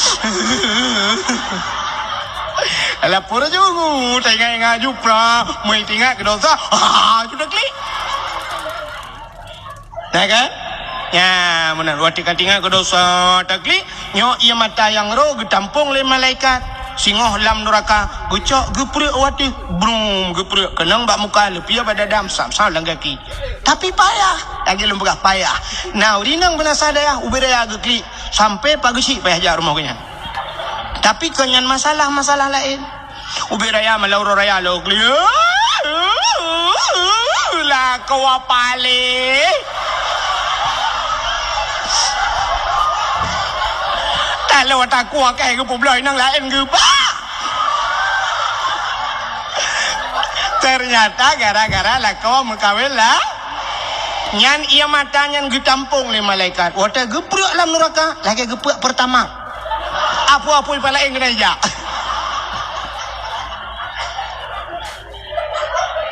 Lapor ju, taingat-ingat ju pra, meuingat keu dosa. Ah, sudah klik. Nah kan? Ya, meunan. Watée ka teuingat keu dosa, taklik, nyoe ie mata nyang roh geutampong lé malaikat. Singoh lam nuraka, geucok geupreuek watée, brum, geupreuek keunong bak muka, leupie bak dada, sam-sam lam gaki. Tapi payah, lagée lôn peugah payah. Nah, ureueng inong beunasa dayah, ubé raya geuklik, sampai pageusyik payah jak rumoh geuhnyan. Tapi kon nyan masalah, masalah laén. Ubé raya malam uroe raya lôn klik. Lakoe paléh. Kalau takue keu geupeubloe inong laén geuba. Ternyata gara-gara lakoe meukawen lah. Nyan ié mata nyan geutampong lé malaikat. Watée geuprek lam nuraka, lagée geuprek pertama. Apui-apui pih laén keuneuk jak.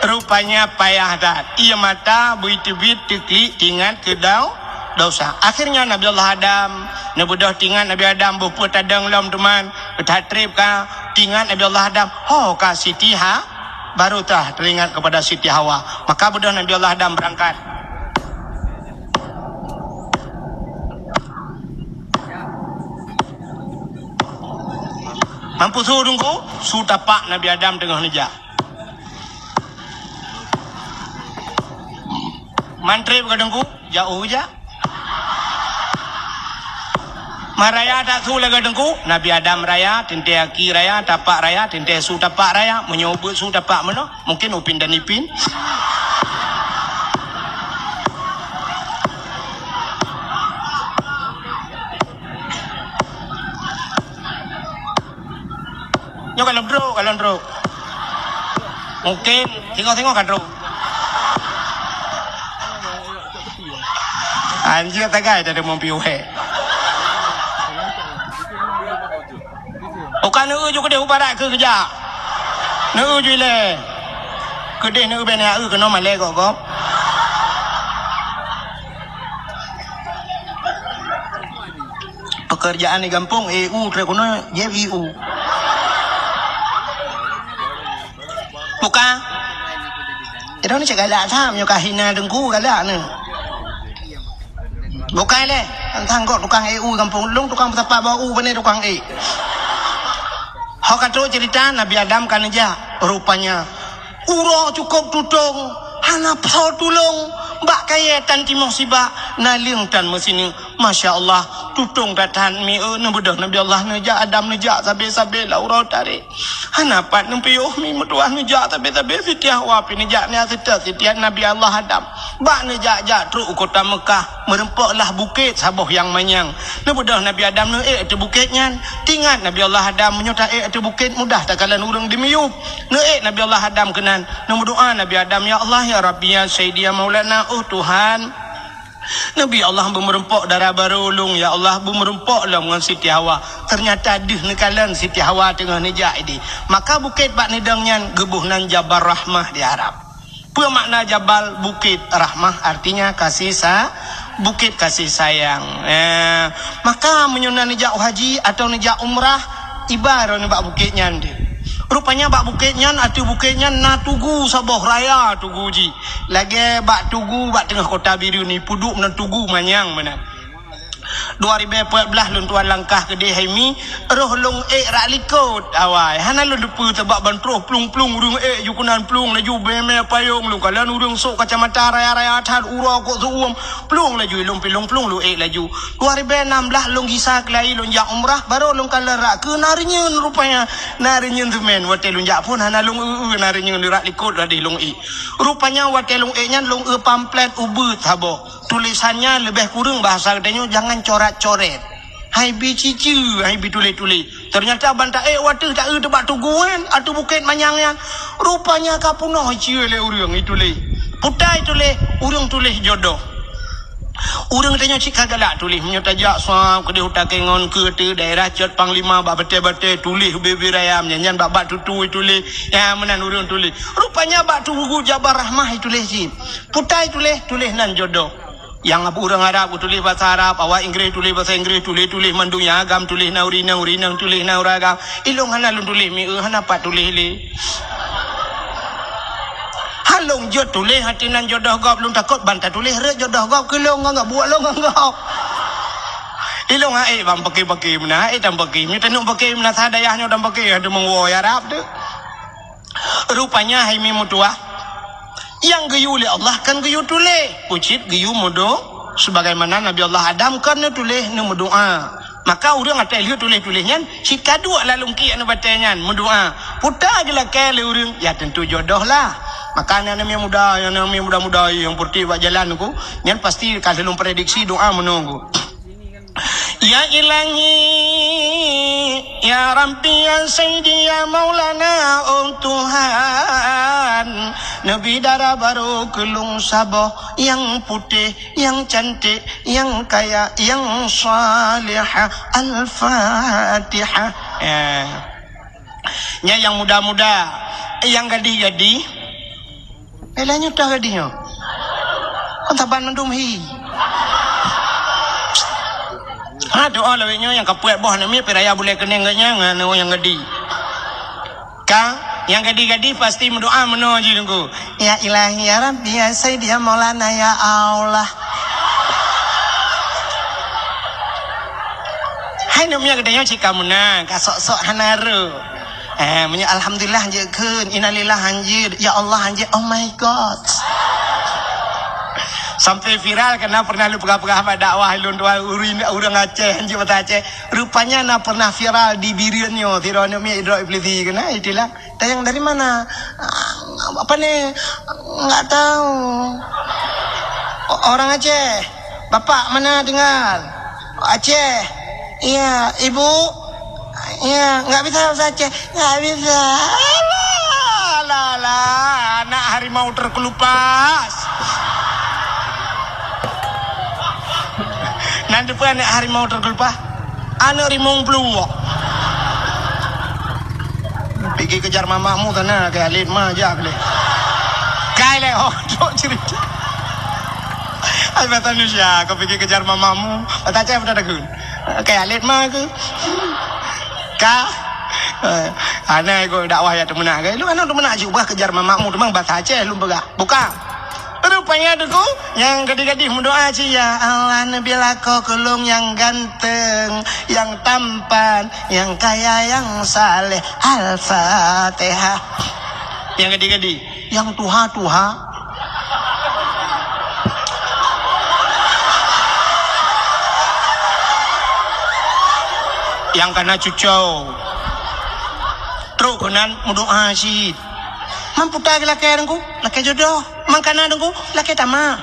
Rupanya payah that. Ié mata beuteubiet teuklik tingat keu dau-, dosa. Akhirnya Nabi Allah Adam, neubeudôh tingat Nabi Adam boh peue tadong lom teuma, that treb ka tingat Nabi Allah Adam, ho ka Siti Ha-, baru tah teringat kepada Siti Hawa. Maka beudôh Nabi Allah Adam berangkat. Mampu su teungku, su tapak Nabi Adam teungoh neujak. Mantri ka teungku, jauh jak. Maraya tak su lagée teungku, Nabi Adam raya, teuntée aki raya, tapak raya, teuntée su tapak raya, meunyoe ubeuet su tapak meunoe, mungkin Upin dan Ipin. Nyoe kalon trok, kalon trok. Mungkin singoh-singoh ka trok. Anjir tagai dah ada mumpi uhé. Bukan neu ju keudeh ubarat keu keujak. Neu ju ilée. Keudeh neu bèk neu keunoe malée gok-gok. Pekerjaan di gampông, E U, trek keunoe, J I U. Bukan. Itu ni cek galak tham, nyoe ka hina teungku galak ni. Bukan lé, tantang kok tukang E U gampông lôn, tukang peusapat bak u, pane tukang e. Ho ka trok cerita Nabi Adam ka neujak, rupanya uroe cukôp tutong, hana po tulông, bak kayée tan timoh sibak, naleueng tan meusineuk. Masya Allah, tutong that-that mi, eh, neubeudôh Nabi Allah neujak, Adam neujak, sabe-sabe lam uroe tarek. Hana pat neupiôh mi meutuah neujak, sabe-sabe Siti Hawa pih neujak, nyan seutôt Siti Nabi Allah Adam. Bak neujak-jak trok u kota Meukah, meurumpok lah bukét saboh nyang manyang. Neubeudôh Nabi Adam neuék ateueh bukét nyan. Teuingat Nabi Allah Adam, meunyoe taék ateueh bukét mudah takalon ureuëng dimiyueb. Neuék Nabi Allah Adam keunan, neumeudoá Nabi Adam, "Ya Allah, ya Rabbi, ya Sayyidi, ya Maulana, oh Tuhan." Nabi Allah beumeurumpok dara barô lôn, ya Allah, beumeurumpok lom ngon Siti Hawa. Ternyata deuh neukalon Siti Hawa teungoh neujak idéh. Maka bukét bak neudong nyan geuboh nan Jabal Rahmah di Arab. Peue makna Jabal? Bukét. Rahmah artinya kasih sa-, bukét kasih sayang. Eh, maka meunyoe na neujak haji atau neujak umrah, iba droeneuh bak bukét nyan deuh. Rupanya bak bukét nyan, ateueh bukét nyan na tugu saboh raya tugu jih. Lagée bak tugu bak teungoh kota Bireuen, ipeuduek meunan tugu manyang meunan. Dua ribée peuet blaih lôn tuan langkah keudeh hai mi, roh lôn ék rak likot awai. Hana lôn teupeu sabab ban troh plueng-plueng ureuëng ék ju keunan plueng laju beume payong lôn kalon ureuëng sok kacamata raya-raya that uroe kok seuuem plueng laju ilôn pilong plueng lôn ék laju. Dua ribée nam blaih lôn gisa keulayi lôn jak umrah, barô lôn kalon rak keu na reunyeun rupanya. Na reunyeun seumén, watée lôn jak phon hana lôn eu-eu na reunyeun, rak likot rak deh lôn ék. Rupanya watée lôn ék nyan lôn eu pamflet ubeut saboh. Tulésan nyan leubeh kureueng bahasa geutanyoe jangan corat-coret. Hai bi ciceue, hai bi tuléh-tuléh. Ternyata ban taék watée taeu teubak tugu nyan, ateueh bukét manyang nyan. Rupanya ka peunoh iceue lé ureuëng ituléh. Putai tuléh, ureuëng tuléh jodoh. Ureuëng tanyoe cit ka galak tuléh, meunyoe tajak suab keudeh u Takengon keu ateueh daerah Cot Panglima bak batée-batée tuléh ubé-ubé raya nyan, nyan bak-bak tutui tuléh, ya meunan ureuëng tuléh. Rupanya bak tugu Jabal Rahmah ituléh cit. Putai tuléh, tuléh nan jodoh. Nyang ureuëng Arab tuléh basa Arab, awak Inggréh tuléh basa Inggréh, tuléh-tuléh mandum nyang agam tuléh na ureuëng inong, ureuëng inong tuléh na ureuëng agam. Ilôn hana lôn tuléh mi-eu, hana pat tuléh lé. Han lôn jeuet tuléh ateueh nan jodoh gob, lôn takot ban tatuléh rot jodoh gob keu lôn ngon gob, buet lôn ngon gob. Ilôn han ék ban paké-paké meunan, han ék tan paké. Meunyoe taneuk paké meunan sa dayah nyoe tan paké, adoe meuwoe Arab tu. Rupanya hai mi meutuah, nyang geuyue lé Allah kan geuyue tuléh, cit geuyue meudo-, sebagaimana Nabi Allah Adam kan neutuléh neumeudoá. Maka ureuëng até lheueh tuléh-tuléh nyan, cit ka duek lam lungkiek neubatée nyan, meudoá. Puta geulakée lé ureuëng, ya tentu jodoh lah. Maka aneuk-aneuk muda, aneuk-aneuk muda-muda nyang peureutih bak jalan ku, nyan pasti ka lheueh lôn prediksi doá meunoe ku. Ya Ilahi, ya Rabbi, ya Sayyidi, ya Maulana, oh Tuhan, neubi dara barô keu lôn saboh nyang putéh, nyang cantik, nyang kaya, nyang salihah. Al-Fatihah. Ya. Nyan nyang muda-muda, nyang gadih-gadih. Eh, lagèe nyoe toh gadih nyoe. Kon saban mandum hi. Ha, doa lawét nyoe nyang ka peuet boh aneuk miet, pih raya bulèe keuneng geuh nyan ngon nyang gadih. Ka, nyang gadih-gadih pasti meudoa meunoe jih Teungku. Ya Ilahi, ya Rabbi, ya Sayyidi, ya Maulana, ya Allah. Hai aneuk miet geutanyoe cit ka meunan, ka sok-sok hana rô. Eh, meunyoe alhamdulillah hanjeuet kheun, innalillah hanjeuet, ya Allah hanjeuet, oh my God. Sampai viral karena pernah lôn peugah-peugah bak dakwah lôn dua ureueng, ureueng Aceh hanjeuet bahasa Aceh. Rupanya na pernah viral di Bireuen nyoe, sidroe aneuk miet droe Iblisi keunan, istilah. Tanyong dari mana? Ah, apa ni? Enggak tahu. O-, orang Aceh. Bapak mana tinggal? Aceh. Iya, ibu? Iya, enggak bisa bahasa Aceh. Enggak bisa. Alah, alah, alah, anak harimau terkelupas. Nan teupeu aneuk harimau terkelupas? Aneuk rimong pluek. Pigi kejar mamakmu sana ke alit ma jak lé. Kai lé, oh, trok cerita. Ai bahasa Indonesia, kau pigi kejar mamakmu. Bahasa Aceh apa dah takut? Kai alit ma ke? Ka? Eh, anai kau dakwah ya teumeunak ke? Lu aneuk teumeunak cit ubah kejar mamakmu, teuma bahasa Aceh lu peugah. Buka. Rupanya Teungku, nyang gadih-gadih meudoa cit, "Ya Allah, neubi lakoe keu lôn nyang ganteng, nyang tampan, nyang kaya, nyang saleh." Al-Fatihah. Nyang gadih-gadih, nyang tuha-tuha. Nyang kana cuco. Trok keunan meudoa cit. Man puta geulakèe Teungku, lakèe jodoh. Man kana Teungku, lakèe tamah.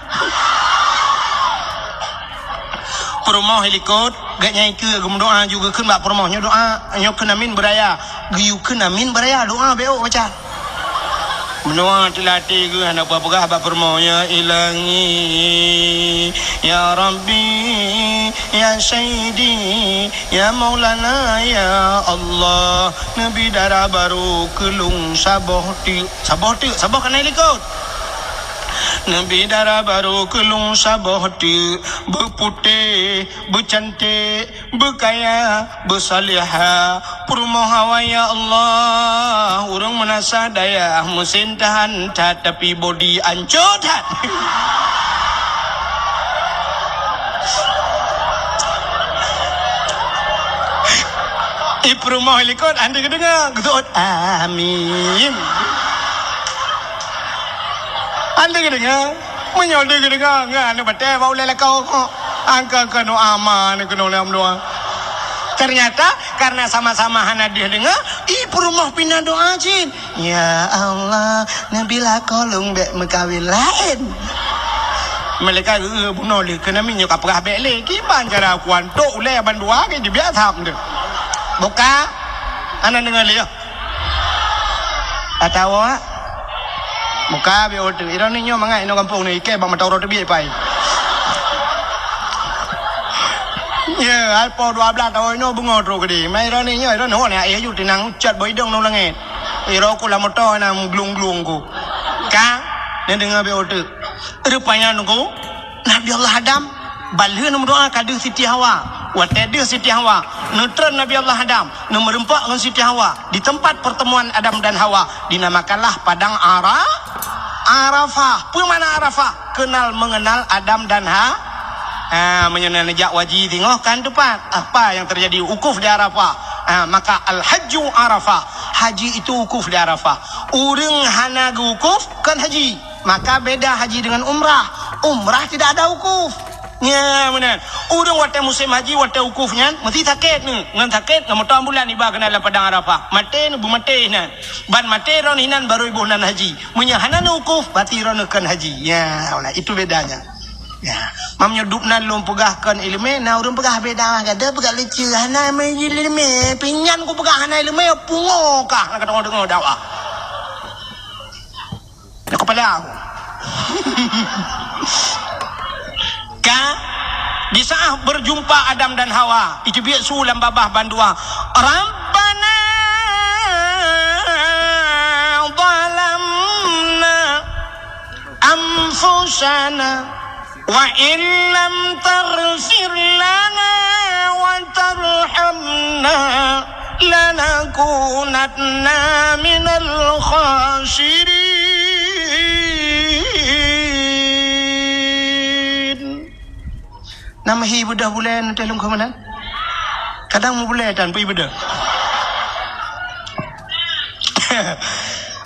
Peurumoh i likot, geuh nyan ikeue geumeudoa ju geukheun bak peurumoh nyoe doa, nyoe kheun amin beuraya. Geuyue kheun amin beuraya, doa bèk ôk baca. Meunoe teulatèe geuh hana peugah-peugah bak peurumoh, "Ya Ilahi, ya Rabbi, ya Sayyidi, ya Maulana, ya Allah, neubi dara barô keu lôn saboh teuk." Saboh teuk, saboh kana i likot. Neubi dara barô keu lôn saboh teuk, beuputéh, beucanték, beukaya, beusalihah, peurumoh awai, ya Allah. Ureueng meunasah dayah, meusén tahan that, tapi bodi ancô that. I peurumoh i likot, hana geudeungoe, geuseuôt, "Amin." Hana geudeungoe. Meunyoe lé geudeungoe, ngon aneuk batèe bak ulèe lakoe. Angka keunoe ama, aneuk keunoe lé meudoa. Ternyata, karena sama-sama hana deuh deungoe, i peurumoh pih na doa cit. "Ya Allah, neubi lakoe lôn bèk meukawen laén." Malaikat geu-, bunoe lé, keunan minyeuk ka peugah bèk lé. Kiban cara kuan tok ulèe bandua ke jibiasa bendera. Buka, hana deungoe lé. Atawa muka bèk oteuk. Droeneuh nyoe mangat inoe gampông nyoe ikèe bak mata uroe teubiet pai. Ye, hai po dua blaih taun inoe beungoh trok keudeh. Mai droeneuh nyoe, droeneuh nyoe éh aju tinang ucat bak idong ngon langét. Iro ku lam moto na meuglung-glung ku. Ka, neudeungoe bèk oteuk. Rupanya nunggu. Nabi Allah Adam, ban lheueh neumeudoa ka deuh Siti Hawa. Watèe deuh Siti Hawa, neutreun Nabi Allah Adam, neumeureumpok ngon Siti Hawa di tempat pertemuan Adam dan Hawa, dinamakanlah Padang Ara-, Arafah. Peue makna Arafah? Kenal mengenal Adam dan Ha-, ha, meunyoe na neujak haji singoh kan teupat. Apa yang terjadi? Wukuf di Arafah. Ha, maka al-hajju Arafah. Haji itu wukuf di Arafah. Ureueng hana geuwukuf, kon haji. Maka beda haji dengan umrah. Umrah tidak ada wukuf. Nya, meunan. Ureueng watèe musém haji, watèe wukuf nyan, meusti sakét nyoe. Ngon sakét, ngon moto ambulan iba keunan lam padang Arafah. Maté nyoe, beumaté inan. Ban maté droeneuh inan, barô iboh nan haji. Meunyoe hana neuwukuf, berarti droeneuh kon haji. Ya, nah, itu bedanya. Ya, mam nyoe dub nan lôn peugah kon ileumèe, na ureueng peugah beda, gata peugah lucu, hana ileumèe, pinyan kupeugah hana ileumèe, pungo kah na ka deungoe-deungoe dakwah. Di kepala aku. Ka, di saat berjumpa Adam dan Hawa, itu biasa lam babah bandua. Rabbana zalamna anfusana wa in lam taghfir lana wa tarhamna lanakunanna minal khasirin. Nama hi beudôh bulan teuh lungkhoe meunan? Kadang mubulai tan pih beudôh.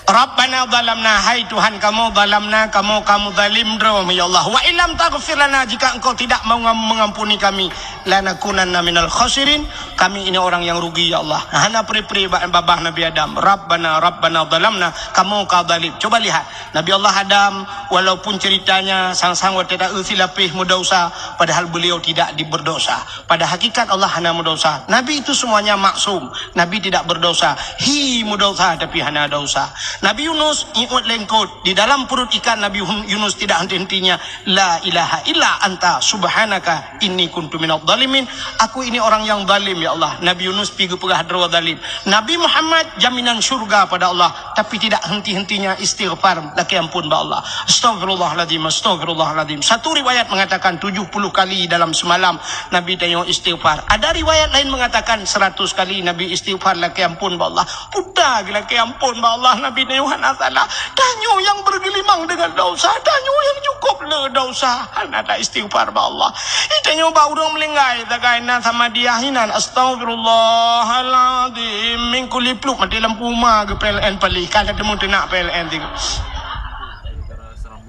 Rabbana zalamna, hai Tuhan kamoe, zalamna, kamoe, kamoe zalim droe, ya Allah. Wa illam taghfir lana, jika Engkau tidak mengam-, mengampuni kami, lanakunanna minal khasirin, kami ini orang yang rugi, ya Allah. Hana pri-pri ba-, babah Nabi Adam. Rabbana, Rabbana zalamna, kamoe ka zalim. Coba lihat, Nabi Allah Adam, walaupun ceritanya sang-sang watèe ta-eu silapéh meudesya, padahal beliau tidak di-, berdosa. Pada hakikat Allah hana meudesya. Nabi itu semuanya maksum. Nabi tidak berdosa. Hi meudesya tapi hana desya. Nabi Yunus iôt lé eungkôt. Di dalam perut ikan Nabi Hun-, Yunus tidak henti-hentinya, "La ilaha illa anta subhanaka inni kuntu minadh dhalimin." Aku ini orang yang zalim, ya Allah. Nabi Yunus pi geupeugah droe zalim. Nabi Muhammad jaminan syurga pada Allah. Tapi tidak henti-hentinya istighfar, lakèe ampôn bak Allah. Astaghfirullahalazim, astaghfirullahalazim. Satu riwayat mengatakan tujuh puluh kali dalam semalam Nabi tanyoe istighfar. Ada riwayat lain mengatakan seratus kali Nabi istighfar, lakèe ampôn bak Allah. Puta geuh lakèe ampôn bak Allah, Nabi tanyoe hana salah. Tanyoe nyang bergelimang dengan desya, tanyoe nyang cukup le desya. Hana ta istighfar bak Allah. Ih, tanyoe bak ureueng meulinggai, sagai na sama dia hinan. Astaghfirullahalazim. Min kulli pluk maté lampu uma geu P L N paléh. Ka teumu teunak P L N tiga.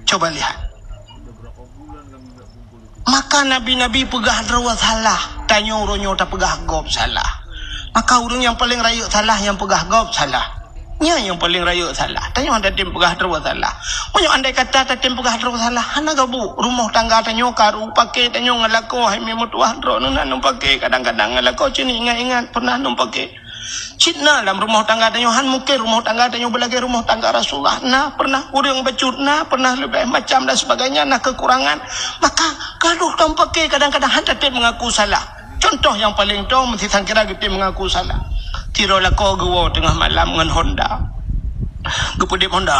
Coba lihat. Maka nabi-nabi peugah droe salah. Tanyoe uroe nyoe tapeugah gob salah. Maka ureueng nyang paleng rayeuk salah nyang peugah gob salah. Nyan nyang paleng rayeuk salah. Tanyoe hana tatem peugah droe salah. Meunyoe andai kata tatem peugah droe salah, hana gabuek rumoh tangga tanyoe karu, paké tanyoe ngon lakoe, hai meutuah droeneuh na lôn paké, kadang-kadang ngon lakoe cit ingat-ingat pernah lôn paké. Cit na lam rumoh tangga tanyoe, han mungken rumoh tangga tanyoe beulagèe rumoh tangga Rasulullah. Na pernah ureueng bacut, na pernah leubeh macam dan sebagainya, na kekurangan. Maka gadoh lôn paké kadang-kadang han tatem mengaku salah. Contoh nyang paleng toe, meusti sangkira geutem mengaku salah. Sidroe lakoe geuwoe teungoh malam ngon Honda. Geupeudeb Honda.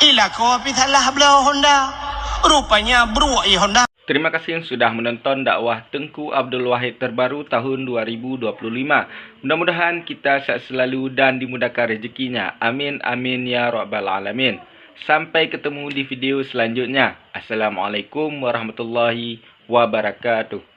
Ih, lakoe pih salah bloe Honda. Rupanya bruek ie Honda. Terima kasih sudah menonton dakwah Teungku Abdul Wahid terbaru tahun dua ribu dua puluh lima. Mudah-mudahan kita sehat selalu dan dimudahkan rezekinya. Amin, amin, ya rabbal alamin. Sampai ketemu di video selanjutnya. Assalamualaikum warahmatullahi wabarakatuh.